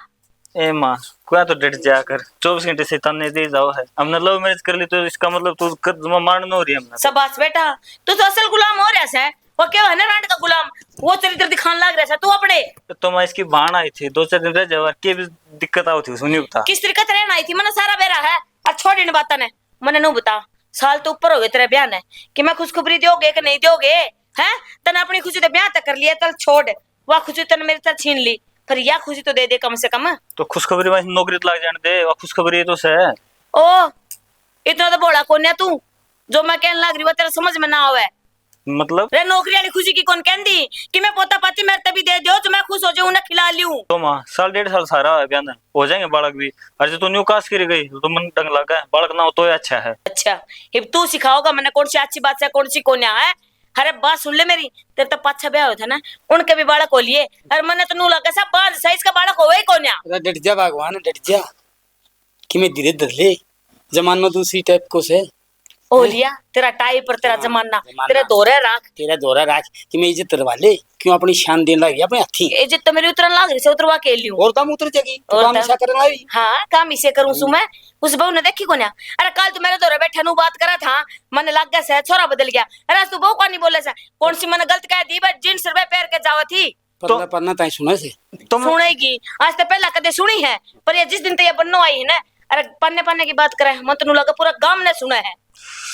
ए माँ, क्या तो डट जाया कर, चौबीस घंटे शैतान ने दे जाओ है। हमने लव मैरिज कर ली तो इसका मतलब तू कर, माननो हो रही है हमने। शाबाश बेटा, तू तो असल गुलाम हो रहा है। वो क्या है ना रांड का गुलाम, वो चरित्र दिखाने लाग रहा है तू अपने। तो मैं इसकी बहन आई थी, दो चार दिन रह जाओ, और के भी दिक्कत आओ थी उसमें, नहीं बता। किस तरीके से रहना आई थी, मैंने सारा बेरा है। और छोड़ इन बातों ने, मैंने नहीं बता। साल तो ऊपर हो गए तेरे ब्याह ने, कि मैं खुशखबरी दोगे कि नहीं दोगे? हैं? तने अपनी खुशी तो ब्याह तक कर लिया, चल छोड़, वह खुशी तने मेरे तक छीन ली, पर या खुशी तो दे दे कम से कम। तो खुशखबरी में नौकरी तो लग जाने दे, वह खुशखबरी तो से। ओ, इतना तो भोला कोन्या तू, जो मैं कहने लग रही हूँ तेरे समझ में ना आवे। मतलब? रे नौकरी वाली खुशी की कौन कहंदी कि मैं पोता पाती मेरे तभी दे दो जो मैं खुश हो जाऊं ना खिला लूं। तो माँ, साल डेढ़ साल सारा है ब्याह ने, हो जाएंगे बालक भी। और जो तू न्यू काश करी गई तो मन डंग लगा है, बालक ना हो तो ही अच्छा है। अच्छा, इब तू सिखाओगा मैंने कौन सी अच्छी बात है कौन सी कोन्या है। अरे बात सुन ले मेरी, तेरे तो पाछा ब्याह होया था ना, उनके भी बालक हो लिए। अरे मन्ने तो नू लगा सा बांझ सा, इसका बालक होवे ही कोन्या। अरे डट जा भगवान, डट जा। कि मैं धीरे धर ले, जमाना दूसरी टाइप को से। ओ लिया, तेरा टाइप और तेरा हाँ, जमाना, जमाना। तेरे धोरे राख। तेरा धोरा राख कि मैं इज्जत करवा ले, क्यों अपनी शान देने लग गया अपने हाथी। इज्जत तो मेरी उतरन लाग रही से, उतरवा के लियो। और काम उतर जाएगी, तू और काम काम। ऐसा करने वाली। हाँ, काम इसे करूँ सु मैं, उस बहू ने देखी कोन्या। अरे काल तू मेरे धोरे बैठा नू बात करा था, मन्ने लग गया से छोरा बदल गया। अरे आज तू बहू का नहीं बोले से, कौन सी मैंने गलत कह दी, बस जींस रुपए पहन के जावा थी। पन्ना, तो पन्ना ताई सुने से। तुम सुनेगी, आज तो पहला कदे सुनी है, पर ये जिस दिन तो ये बन्नो आई है ना, अरे पन्ने पन्ने की बात करे, मन तो नू लगा पूरा गांव ने सुना है।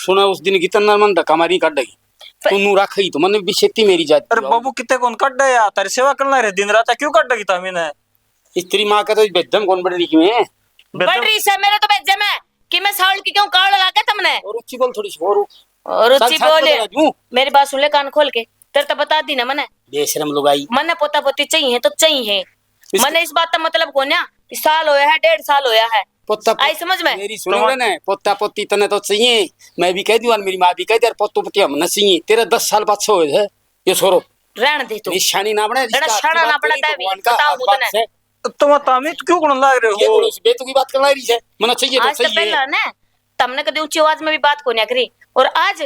सुना उस दिन कितना मन धक्का मारी काटेगी। पर तू नू रखेगी तो मन भी छेती मेरी जात अरे की। बाबू, कितने कौन काटे या, तेरी सेवा करना रे दिन रात, क्यों काटेगी तामी ने? स्त्री माँ का तो बेदम कौन बढ़ रही है? बेदम बढ़ रही से, मेरे तो बेदम है कि मैं साउल की क्यों कावड़ लागे तुमने? और ऊंची बोल थोड़ी सी, और और चल, ऊंची छाती बोल। पे लगा दूं। मेरी बात सुन ले कान खोल के, तेरे तो बता दी ना मने। बेशरम लुगाई। मने पोता पोती चाहिए तो चाहिए। इस मने इस बात का मतलब कोन्या, साल होया है, डेढ़ साल होया है। पोता पोती आई समझ में? मेरी सुनो तुम्हार- ने, पोता पोती तने तो चाहिए। मैं भी कह दूं और मेरी माँ भी कह दे, यार पोतो पोती हमने चाहिए। तेरे दस साल पाछे होए है ये छोरो। रहन दे तू। निशानी ना बने, एड़ा रिश्ता शाना ना बने, तै भी भगवान का बताओ हाथ मुझे बात ने। से। तो मैं तामी तो क्यों करने लाग रहे हो? ये बोलो, बेतुकी बात करने लाग रही है। मने चाहिए तो आज तो चाहिए। पहला ना तमने कदे ऊंची आवाज में भी बात कोन्या करी, और आज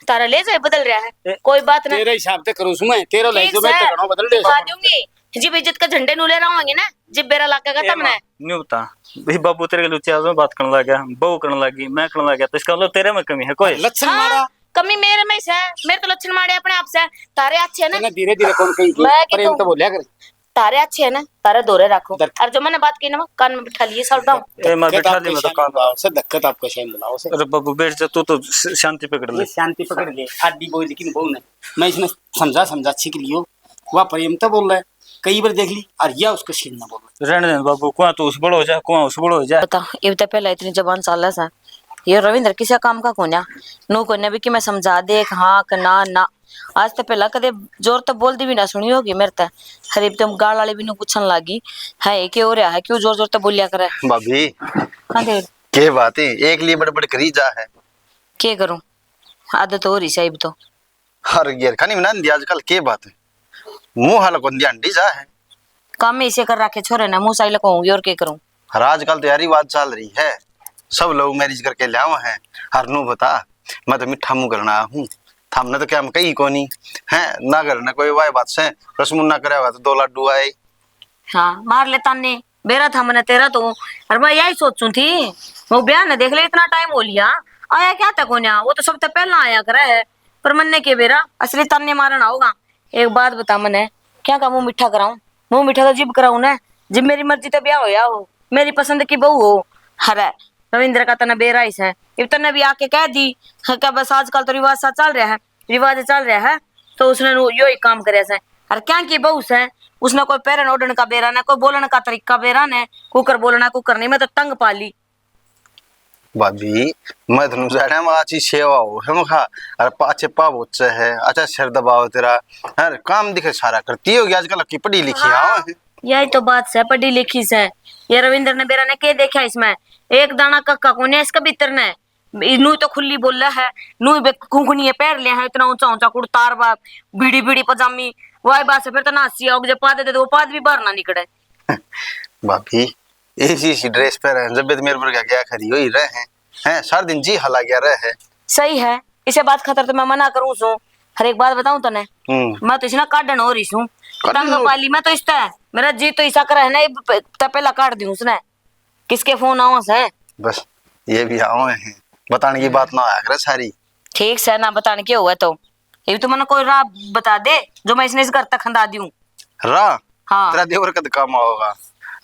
तारा ले जाए बदल रहा है। ए, कोई बात ना। तेरे हिसाब से करूँ सु मैं, तेरा ले ठीक जो मैं से, तो घणो बदल दे। दिखा दूंगी। जिब इज्जत का झंडे नू ले रहा होंगे ना, जिब बेरा लागेगा ए तमने। माँ, न्यू बता, ये बाबू तेरे के ऊंची आवाज में बात करने लग गया, बहू करने लगी, मैं करने लग गया, तो इसका मतलब तेरे में कमी है कोई? लक्षण हाँ, मारा। कमी मेरे में से, मेरे तो लक्षण मारे अपने आप से। तारे अच्छे है ना। धीरे धीरे कौन कही मैं प्रेम तो बोलिया कर। तारे अच्छे है ना, तारे धोरे रखो। दर- और जो मैंने बात की ना, कान में बिठा लिए, सब डाउन। ए, मैं बिठा ली, मैं तो कान में। से दिक्कत आपको शायद बुलाओ से। अरे बाबू, बैठ जा, तू तो श-, शांति पकड़ ले। ये शांति पकड़ ले, आदि बोल, लेकिन बोल नहीं। मैं इसने समझा, समझा, सीख लियो। वह प्रेम तो बोल रहा है, कई बार देख ली, और यह उसको सीन ना बोल रहा। रहने दे बाबू, कुआं तो उस बड़ो हो जा, कुआं उस बड़ो हो जा। बता, इब तो पहला इतनी जबान चाले से, ये रविंद्र किसी काम का कोन्या, नू कोन्या भी कि मैं समझा दे, हाँ कि ना, ना। आज तो पहला कदे जोर तो बोलती भी ना सुनी होगी मेरे ते। हरीब तुम गाल वाली भी नु पूछन लागी, है के हो रहा है, क्यों जोर जोर तो बोलिया करे? भाभी, हाँ देवर। के बात है, एक लिए बड़बड़ करी जा है। के करूं, आदत हो रही साहिब तो। हर गेर खानी बना दी आजकल, के बात है, मुंह हाल कौन दिया अंडी जा है। काम में इसे कर रखे छोरे ने, मुंह साइल कहूंगी और के करूं। हर आजकल तो यार रिवाज चाल रही है, सब लव मैरिज करके ल्याव हैं। हर नू बता, मैं तो मीठा मुंह करना हूँ, थामने तो क्या हम कही कोनी है ना, घर ने कोई वाह बात से रसमुन्ना करया होगा तो दो लाडू आए। हाँ, मार ले ताने, बेरा था मने तेरा तो। और मैं यही सोचूं थी, वो ब्याह ने देख ले, इतना टाइम हो लिया, आया क्या था कोन्या? वो तो सबसे पहला आया करे है, पर मन्ने के बेरा असली ताने मारना होगा। एक बात बता मने, क्या का मुंह मीठा कराऊं? मुंह मीठा तो जिब कराऊं ना, जिब मेरी मर्जी तो ब्याह होया हो, मेरी पसंद की बहू हो। अरे रविंद्र का तने बेरा ही से, इब तने भी आके कह दी, हाँ, क्या बस आजकल तो रिवाज सा चल रहा है, रिवाज चल रहा है, तो उसने नु-, यो ही काम करे से। अरे क्या की बहू से, उसने कोई पहरन ओढ़न का बेरा ना, कोई बोलण का तरीका बेरा ने, कुकर बोलना कुकर नहीं, मैं तो तंग पा ली। भाभी, मैं तो जाना आज ही सेवा हो है मखा। अरे पाछे पाव होचे है, अच्छा सिर दबाव तेरा। अरे काम दिखे सारा करती होगी आजकल की पढ़ी लिखी। हाँ। आओ है। यही तो बात से, पढ़ी लिखी से। ये रविंद्र ने बेरा ने के देखा इसमें? एक दाना कक्का कोने इसका भीतर ने। नू तो खुली बोले है, नू बे कुंकनिये पहर ले है, इतना ऊंचा ऊंचा कुर्ता और बा-, बीड़ी बीड़ी पजामी। वही बात से फिर तो ना हंसी आओगे, जब पाद दे दो, वो पाद भी बाहर ना निकले। भाभी, ऐसी ऐसी ड्रेस पहरे हैं, जब भी तो मेरे पर क्या क्या खरी हुई रहे हैं, हैं सारा दिन जी हला गया रहे है। सही है, इसे बात खातर तो मैं मना करूं सू। हर एक बात बताऊं तने, हम्म। मैं तो इसने काटन हो रही सू। काटन तंग हो? पाली मैं तो इसते, मेरा जी तो इसा करे है ना, ये प-, तपेला काट दूं उसने। किसके फोन आओ से? बस, ये भी आओ हैं। बताने की बात ना आया करे सारी। ठीक से ना बताने के हुआ तो। ये तो मने कोई राह बता दे, जो मैं इसने इस घर तक खंदा दूं। राह? हाँ। तेरा देवर कद काम आओगा?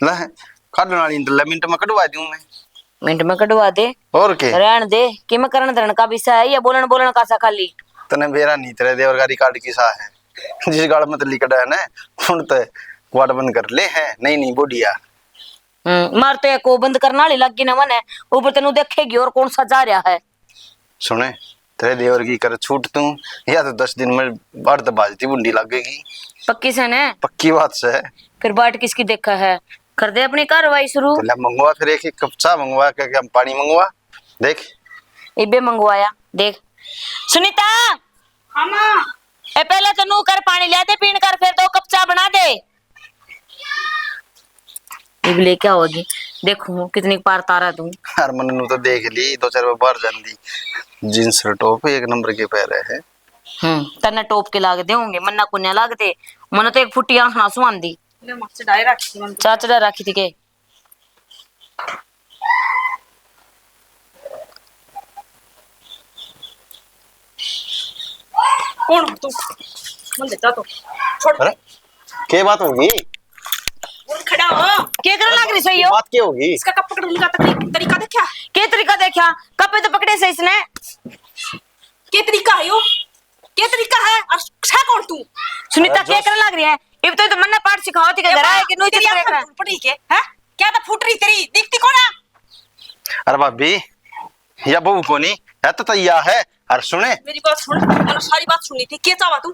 ले, काटने वाली ले, मिनट में कटवा दूं मैं। मिनट में कटवा दे। और के? रहन दे, कि मैं करण धरण का भी सा है, या बोलन बोलन का सा खाली? तने बेरा नहीं, तेरे देवर का रिकॉर्ड किसा है? जिस गाल में तो लिकड़ा है ना, उन ते क्वाट बंद कर ले है। नहीं, नहीं, बोडिया। हम्म, मार तो एको बंद करने वाली लग गई ना मने, ऊपर तेनू देखेगी और कौन सा जा रहा है। सुने, तेरे देवर की कर छूट तू, या तो दस दिन में बाढ़ तो बाजती बुंडी लगेगी। पक्की से ने? पक्की बात से। फिर बाट किसकी देखा है? कर दे अपनी कार्रवाई शुरू। तो ले मंगवा फिर एक, एक कप चाय मंगवा, क्या, क्या पानी मंगवा, देख। इबे मंगवाया, देख। सुनीता! हाँ माँ। ए, पहले तो नू कर पानी ले दे, पीण कर, फिर दो कप चाय बना दे। इब लेके आओगी, देखूं कितनी पार तारा दूं। यार, मन्ने नू तो देख ली, दो चार बार बाहर जान दी। जींस और टॉप एक नंबर के पहरे है। हम्म, तन्ने टॉप के लागदे होंगे, मन्ना कोन्या लागदे। मन्ने तो एक फुट्टी आंख ना सुहांदी। ले, मां चढ़ाए रखी थी मन्ने तो। चाह चढ़ा रखी थी के? कौन हो तू? मन देता तो। छोड़। अरे, के बात होगी? उठ खड़ा हो। के करन लाग रही सही हो? बात के होगी? इसका कप पकड़ने का तकनी-, तरीका देखा? के तरीका देखा? कपे तो पकड़े से इसने। के तरीका है यो? के तरीका है? और छा कौन तू? सुनीता, अरे के जो करन लाग रही है? इब तो, तो मन्ने पाठ सिखाओ थी के घर आए कि नोई तेरी आंख पड़ी के, हैं? क्या तो फूट रही तेरी, दिखती कौन है? अरे भाभी, या बहू कोनी, या तो तैया है। और सुने, मेरी बात सुन, मैंने सारी बात सुनी थी। के चाहवा तू?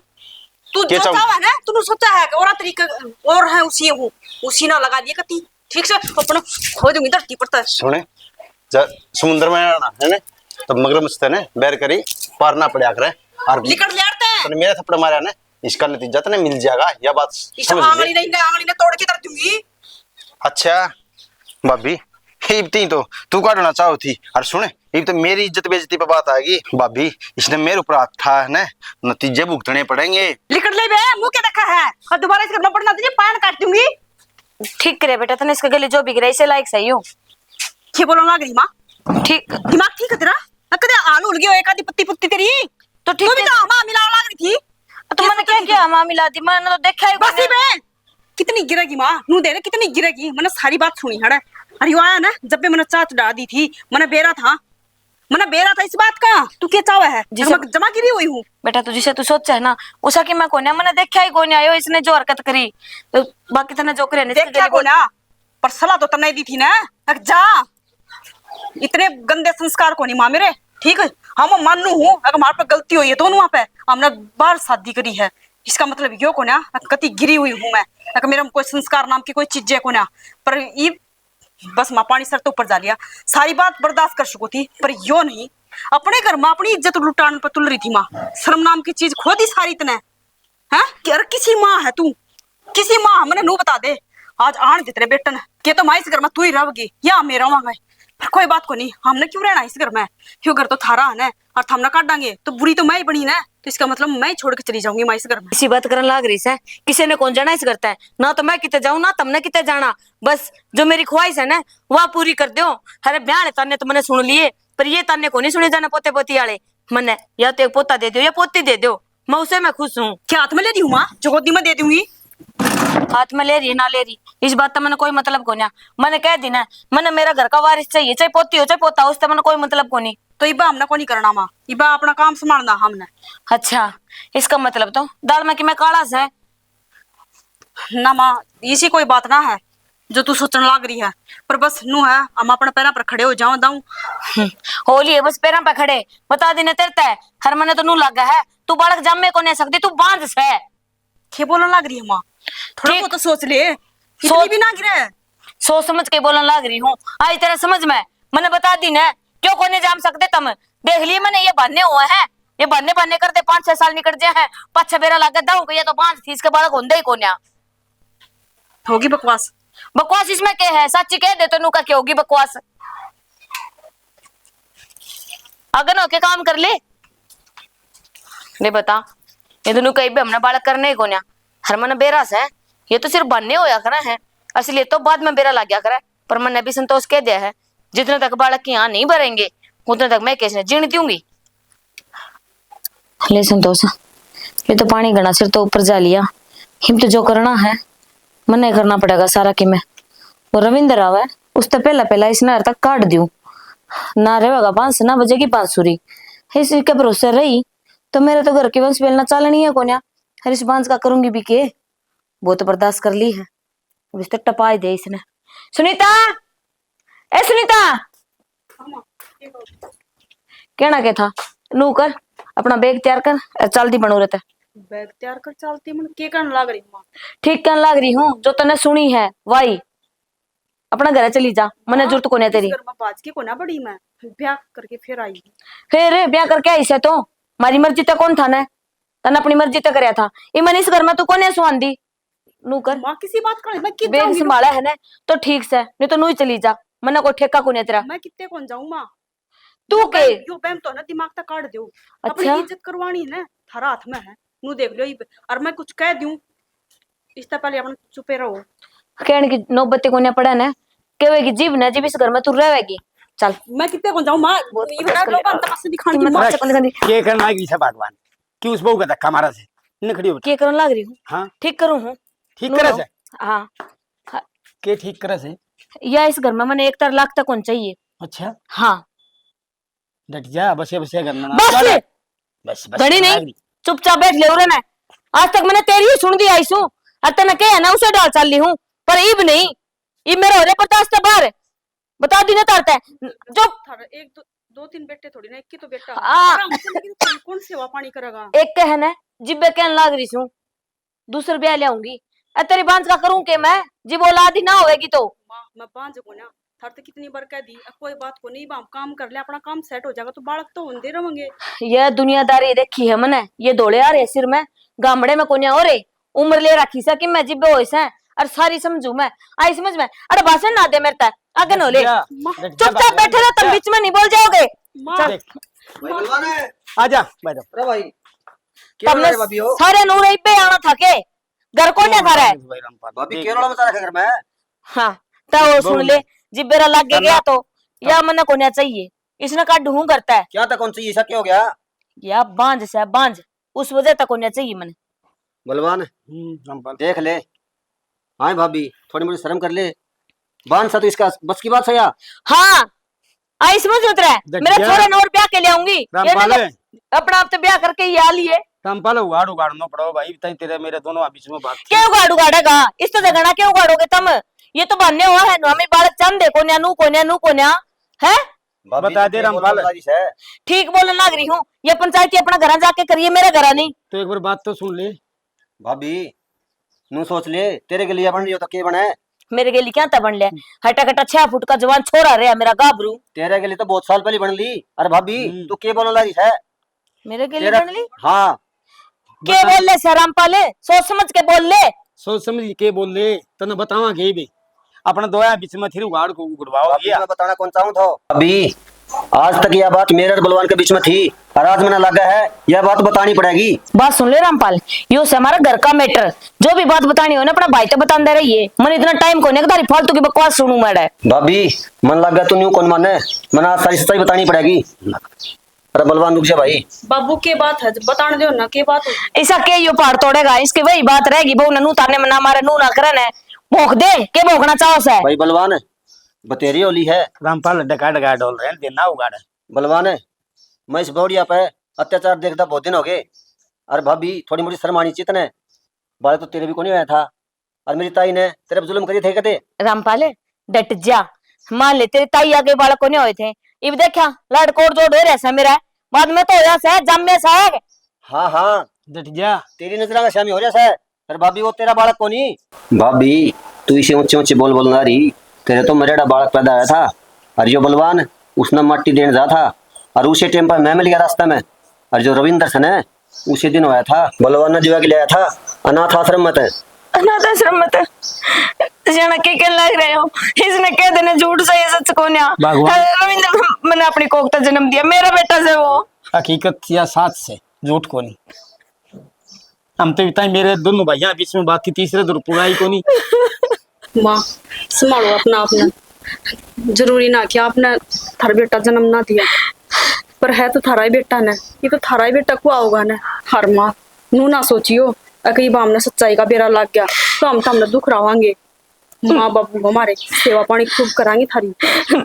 तू के जो चाहूं? चाहवा है ना, तूने सोचा है कि और तरीके और है, उसी हूँ, उसी ना लगा दिए कती। ठीक से अपना खो दूंगी धरती पर तक। सुने, जब समुद्र में आना है ना, तो मगरमच्छ तने बैर करी पार ना पड़ा करे। और निकल ले आते हैं। तूने मेरा थप्पड़ मारा ना, इसका नतीजा तने मिल जाएगा। या बात इस समझ ले। आंगली नहीं, आंगली ने तोड़ के धर दूंगी। अच्छा भाभी, इब ती तो तू काटना चाहो थी। और सुन, इब तो मेरी इज्जत बेइज्जती पे बात आएगी। भाभी, इसने मेरे ऊपर हाथ उठाया है ना, नतीजे भुगतने पड़ेंगे। लिकड़ ले बे, मुंह के देखा है? और दोबारा इस घर में पड़ना तुझे पान काट दूंगी। ठीक करे बेटा, तने इसके गले जो भी गिरा, इसे लायक सही हो। ये बोलो ना गई माँ। ठीक। दिमाग ठीक है तेरा? ना कदे आलू उड़ गया, एक आधी पत्ती पुत्ती तेरी। तो ठीक तू भी है। तो माँ मिला लाग रही थी। तो ये मैंने सोचा क्या थी किया? तू? माँ मिला दी, मैंने तो देखा ही बस कोनी। ही बे। कितनी गिरेगी माँ, नू दे रे, कितनी गिरेगी। मैंने सारी बात सुनी हड़े। अरे यो आया ना, जब भी मैंने चाह चढ़ा दी थी, मैंने बेरा था, मैंने बेरा था इस बात का। तू क्या चाहवा है? जिसे मैं जमा गिरी हुई हूँ। बेटा, तू जिसे तू सोचा है ना, उसा की मैं कोन्या, मैंने देखा ही कोन्या आयो इसने जो हरकत करी। तो बाकी तने जो करे, देखा कोन्या, पर सलाह तो तने दी थी ना। अक जा, इतने गंदे संस्कार कोनी माँ मेरे, ठीक है? हाँ, मैं मानू हूँ, अगर हमारे पे गलती हुई है दोनों पे, हमने बाहर शादी करी है, इसका मतलब यो कोन्या कि कति गिरी हुई हूँ मैं, अगर मेरे में कोई संस्कार नाम की कोई चीजें कोन्या। पर ये बस माँ पानी सर तो ऊपर जा लिया, सारी बात बर्दाश्त कर सकू थी, पर यो नहीं। अपने घर में अपनी इज्जत लुटाने पर तुल रही थी माँ, शर्म नाम की चीज खो दी सारी तने। हैं? कि अरे किसी माँ है तू, किसी माँ है, मने नू बता दे। आज आन दे तेरे बेटन, के तो माँ इस घर में तू ही रहोगी या हम ही रवांगे? पर कोई बात को नहीं, हमने क्यों रहना इस घर में? यो घर तो थारा है ना, और थमने काट डांगे तो बुरी तो मैं ही बनी ना, तो इसका मतलब मैं ही छोड़ के चली जाऊंगी माँ इस घर में। इसी बात करन लाग रही से, किसी ने कौन जाना इस घर तै? ना तो मैं किते जाऊं, ना तमने किते जाना। बस जो मेरी ख्वाहिश है ना, वह पूरी कर दो। अरे ब्याह ताने तो मैंने सुन लिए, पर ये ताने को नहीं सुने जाना पोते पोती आले। मने या तो एक पोता दे दो या पोती दे दो, मैं उसे मैं खुश हूँ। क्या हाथ में ले रही हूँ माँ, जो गोदी में दे दूंगी? हाथ में ले रही है ना ले रही, इस बात का मैंने कोई मतलब को ना। मैंने कह दी ना, मैंने मेरा घर का वारिस चाहिए, चाहे पोती हो चाहे पोता हो, उससे मैंने कोई मतलब को नहीं। तो इबा हमने को नहीं करना माँ, इबा अपना काम संभालना हमने। अच्छा, इसका मतलब तो दाल में कि मैं काला से। ना माँ, इसी कोई बात ना है जो तू सोचने लाग रही है, पर बस नू है, हम अपने पैरां पर खड़े हो जाओ दाऊ। हम्म, हो लिए बस पैरां पर खड़े। बता देने तेरे तै, हर मने तो नू लगा है, तू बालक जामे को नहीं सकती, तू बांझ से। के बोलने लाग रही है माँ? थोड़ा ठीक। बहुत तो सोच ले, इतनी सोच भी ना गिरे। सोच समझ के बोलने लाग रही हूँ। आई तेरा समझ में, मैंने बता दी ना, क्यों कोने जाम सकते तुम? देख लिए मैंने, ये बहाने हुए हैं, ये बहाने बहाने करते पाँच छह साल निकल जाए हैं, पाछे बेरा लग गया हूँ कि ये तो बांझ थी, इसके बालक होंदे ही कोन्या। होगी बकवास। बकवास इसमें क्या है, सच्ची कह दे तो नू का क्या होगी बकवास। अगन होके काम कर ले। ले बता, ये दोनों कहीं भी हमने बालक करने ही कोन्या। हर मन बेरा से, ये तो सिर्फ बहाने होया करे हैं, असलियत तो बाद में बेरा लग गया करे। पर मैंने भी संतोष कह दिया है, जितने तक बालक की यहाँ नहीं भरेंगे, उतने तक मैं कैसे जीण दूंगी। ले संतोष, ये तो पानी घना सिर तो ऊपर जा लिया। हिम तो जो करना है, मन्ने करना पड़ेगा सारा। कि मैं वो रविंद्र आवे, उससे पहला पहला इस नहर तक काट दूं। ना रहेगा बांस, ना बजेगी बांसुरी। इसी के भरोसे रही तो मेरे तो घर की वंश बेलना चालनी है कोन्या। हर इस बांस का करूंगी भी के? बहुत बर्दाश्त कर ली है, अब इस तो टपा ही दे इसने। सुनीता, ए सुनीता, कहना के था, नू कर, अपना बैग तैयार कर, अर चालती बनो रहता। बैग तैयार कर, चालती मन के कहने लाग रही माँ? ठीक कहने लाग रही हूँ, जो तने सुनी है वाई। अपना घर चली जा, मने माँ, जरूरत कोने इस तेरी। घर में बाज के कोना बड़ी मैं, ब्याह करके फिर आई। फिर ब्याह करके आई से तो मारी मर्जी ते कौन था ने, तने अपनी मर्जी ते करया था। ई मन इस घर में तू कोने सुहांदी। नू कर। माँ, किसी बात कर, मैं कित बेग जाऊंगी? संभाला है ना, तो ठीक से, नहीं तो नू ही चली जा, मन्ने कोई ठेका कोने तेरा। मैं कित्ते कौन जाऊं माँ? तू यो के? बहन, यो बहन तो ना दिमाग तक काट दो। अपनी अच्छा। इज्जत करवानी है ना, थारा हाथ में है। नू देख लियो इब, और मैं कुछ कह दूं, इससे पहले अपन चुपे रहो। कहने की नौबत कोने पड़ा ना, कहवेगी जीव ना जीव इस घर में तू रहेगी। चल। मैं कित्ते कौन जाऊं माँ? बहुत ये बता दो, कौन तमाशा दिखाने की माँ? के करना है भगवान? क्यों उस बहू का धक्का मारा से? निकड़ी हो। के करन लाग रही हूँ? हाँ। ठीक करूँ हूँ। ठीक करे से? हाँ। के ठीक करे से? या इस घर में मने एक तार लाख तक होना चाहिए। अच्छा। हाँ। डट जा, बस ये, बस ये करना। बस। बस, बस, घणी नहीं। चुपचाप बैठ ले उरे ने। आज तक मैंने तेरी ही सुन दी आई सू। और तने कहे ना उसे डाल चाल ली हूँ, पर इब नहीं। इब मेरा हो रहे बर्दाश्त है बाहर। बता दी ना तारते। जो थारा एक दो, दो तीन बेटे थोड़ी ना, एक ही तो बेटा। हाँ। आराम से, लेकिन कौन, कौन सेवा पानी करेगा? एक है ना, जिब्बे कहन लाग रही सू, दूसर ब्याह ल्याऊंगी। ए, तेरी बांझ का करूं के मैं, जिब औलाद ही ना होएगी तो? माँ, मैं बांझ को ना, थार तो कितनी बार कह दी, अब कोई बात को नहीं, हम काम कर ले, अपना काम सेट हो जाएगा तो बालक तो होंदे रहेंगे। ये दुनियादारी देखी है मने, ये धोले आ रहे सिर में, गामड़े में कोन्या हो रे, उम्र ले रखी सा कि मैं जिब्बे होए से, और सारी समझू मैं, आई समझ में। अरे भाषण ना दे मेरे तक, आगे नो ले। चुपचाप बैठे रहो, तुम बीच में नहीं बोल जाओगे। माँ। चल। भाई बलवान है। आजा, बैठ जा। अरे भाई, क्या तुमने हो रहा है भाभी हो? सारे नूर इब्बे आना था के? घर कोन्या थारे? भाई रामपाल, भाभी, के रोला मचा रखा घर में? हाँ, तो वो सुन ले, जिब्बे रा लाग गया तो, या मन्ने कोन्या चाहिए, इसने काट ढूंढ करता है। क्या था, कौन चाहिए, ऐसा क्या हो गया? या बांझ से बांझ, उस वजह तक कोन्या चाहिए मन्ने। बलवान, हम्म, रामपाल। देख ले। हाँ भाभी, थोड़ी मोटी शर्म कर ले। बांझ सा तो इसका बस की बात है या? हाँ, आई समझ उतरे। मेरे छोरे ने और ब्याह के ले आऊंगी। रामपाल। अपना आप तो ब्याह करके ही आ लिए। रामपाल, उगाड़ उगाड़नो पड़ो भाई, ताई तेरे मेरे दोनों बीच में बात। क्या उगाड़ उगाड़ेगा? इस तो जगह ना क्या उगाड़ोगे तुम? ये तो बहाने हुआ है, हमें बालक चांदे कोन्या, नू कोन्या, नू कोन्या, है? भाभी, बता दे रामपाल। ठीक बोलने लाग रही हूँ, ये पंचायती अपना घर जाके करिए, मेरे घर नहीं। तो एक बार बात तो सुन ले। भाभी, नू सोच ले, तेरे के लिए बन रही हो तो के बने? मेरे के लिए क्या था बन ले? हटा कटा छह फुट का जवान छोरा रहा मेरा गाबरू। तेरे के लिए तो बहुत साल पहले बन ली। अरे भाभी, हम्म। तू के बोलने लागी है? मेरे के लिए बन ली? हाँ। के बोल ले सै रामपाल? सोच समझ के बोल ले। सोच समझ के बोल ले, तने बतावा के भी। अपना दोया बीच में थिर उगाड़ को गुड़वाओ भाभी, गया। मैं बताना कौन चाहूँ था। अभी आज तक यह बात मेरे और बलवान के बीच में थी, और आज मैंने लगा है, यह बात बतानी पड़ेगी। बात सुन ले रामपाल, यो से हमारा घर का मैटर। जो भी बात बतानी हो ना, अपना भाई तो बतांदा रहिए। मन इतना टाइम कोने कि थारी फालतू की बकवास सुनूं मैं। भाभी, मन लगा तू न्यू कौन माने, मैंने आज सारी सच्चाई बतानी पड़ेगी। अरे बलवान, रुक जा भाई। बाबू, के बात है, बताने दो ना, के बात हो? ऐसा के यो पहाड़ तोड़ेगा? इसके वही बात रहेगी, बहू ने नू ताने ना मारे, नू ना करे ने। भोंक दे, के भोंकना चाहो से? भाई बलवान, बतेरी होली है। रामपाल, डका डका डोल रहे हैं, देना उगाड़। बलवान, मैं इस बौड़िया पे अत्याचार देखता बहुत दिन हो गए। अरे भाभी, थोड़ी मोटी शर्म आनी चाहिए तने। बालक तो तेरे भी कोनी होया था। और मेरी ताई ने तेरे पे जुल्म करे थे कदे? रामपाल, डट जा। मान ले, तेरी ताई आगे बालक कोनी होए थे। इब देखा, लाड कोड जोड़ हो रहा से मेरा। बाद में तो होया से, जम्मे से। हाँ, हाँ। डट जा। तेरी नजर का सामने हो रहा से। पर भाभी, वो तेरा बालक कोनी। भाभी, तू इसे ऊंचे ऊंचे बोल बोल ना रही। तेरे तो मरेड़ा बालक पैदा होया था, और जो बलवान उसने माटी देने जा था, और उसे टाइम पर मैं मिल गया रास्ता में। और जो रविंद्र से ने उसी दिन होया था, बलवान ने जुआ के ले आया था अनाथ आश्रम में तै। अनाथ आश्रम में तै? जाना के कहने लग रहे हो? इसने कह देने झूठ से, ये सच को न्या। भगवान। रविंद्र, मैंने अपनी कोख तै जन्म दिया, मेरा बेटा से वो। हकीकत या साच से, झूठ को नहीं। हम तो इतना ही, मेरे दोनों भाइयां बीच में बात थी, तीसरे धुर पुराई को नहीं। माँ, संभालो अपना आप ने। जरूरी ना कि आपने थारा बेटा जन्म ना दिया, पर है तो थारा ही बेटा ने। ये तो थारा ही बेटा कुआ होगा ने। हर माँ, नू ना सोचियो, अगर इब हमने सच्चाई का बेरा लग गया तो हम तो हमने दुख रावांगे। माँ बाबू हमारे सेवा पानी खूब करांगे थारी।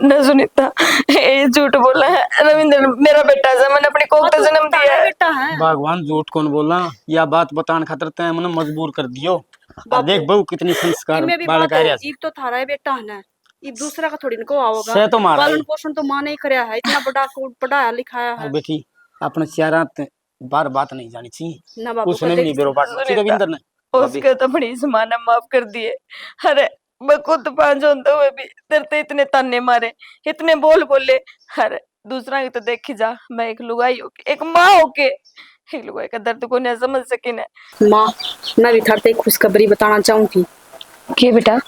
ना सुनीता, ये झूठ बोला है। रविंद्र मेरा बेटा है, मैंने अपनी कोख तो जन्म दिया है। बेटा है। भगवान झूठ कौन बोला, या बात बतान खातर तै मैंने मजबूर कर दियो। अब बाबू, देख बहू कितनी संस्कार इनमें भी बालक बात आ रहा है। इब तो थारा ही बेटा है ना, इब दूसरा का थोड़ी इनको आओगा। से तो मारा पालन है। पोषण तो माँ ने ही करया है, इतना बड़ा को पढ़ाया लिखाया है। बेटी, अपने चारा ते बाहर बात नहीं जानी चाहिए। ना बाबू, उसने भी नहीं बेरो बांटना चाहिए रविंदर ने। उसके तो अपनी इस माँ ने माफ कर दिए। अरे, मैं खुद पांच होते हुए भी तेरे ते इतने ताने मारे, इतने बोल बोले। अरे, दूसरा की तो देखी जा, मैं एक लुगाई होके, एक माँ होके, एक लुगाई का दर्द को नहीं समझ सकी ने। माँ, मैं भी थारे ते एक खुशखबरी बताना चाहूँ थी। के बेटा?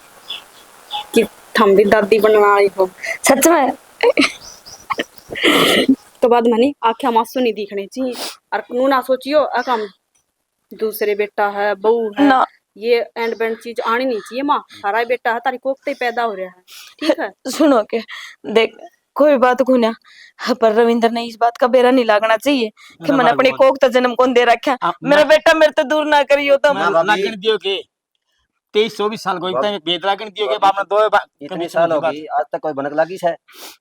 कि थम भी दादी बनने वाली हो। सच में? तो बाद में नहीं, आख्या मासू नहीं दिखने चाहिए। और नू ना सोचियो, अक हम दूसरे बेटा है, बहू है, ना। ये एंड बैंड चीज आनी नहीं चाहिए माँ। थारा ही बेटा है, तारी कोख ते ही पैदा हो रहा है, ठीक है? सुनो के, देख, कोई बात को ना, पर रविंद्र ने इस बात का बेरा नहीं लागना चाहिए कि ना, मैंने अपनी कोख तक जन्म कौन दे रखा। मेरा बेटा मेरे तो दूर ना करियो तुम। ना, ना भाभी। लागण दियो के। तेईस चौबीस साल को भाभी। इतना भेद लागण दियो के, भाभी, बाप ने दो बा-, इतने साल हो गई, आज तक कोई भनक लागी से?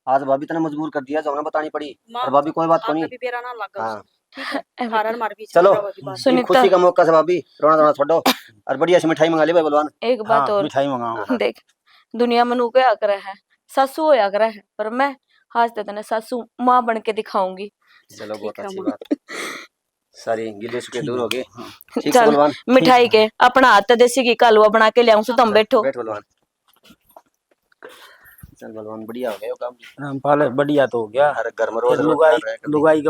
आज भाभी तने मजबूर कर दिया, जो हमने बतानी पड़ी। माँ, और भाभी कोई बात कोनी। अभी बेरा ना लगा। हाँ। ठीक है? ए, थारा और मार बीच में चलो, रहो अभी बात। ये सुनीता। खुशी का मौका से भाभी, रोना धोना छोड़ो। और बढ़िया सी मिठाई मंगा ले भाई बलवान। एक बात हाँ, और। मिठाई मंगाओ। देख, दुनिया में नू क्या करे है, सासू होया करे है, पर मैं आज तो तने सासू माँ बन के दिखाऊंगी। चलो, ठीक बहुत है, अच्छी माँ। बात। सारी गिले शिकवे दूर हो गए। हाँ। ठीक है चल, बलवान। मिठाई के अपना हाथ देसी घी का हलवा बना के ले आऊं, सो तुम हाँ, बैठो। बैठ बलवान। चल बलवान, बढ़िया हो गया यो काम। रामपाल, बढ़िया तो हो गया। हर घर में रोज रोजगार लुगाई, रहे कभी। लुगाई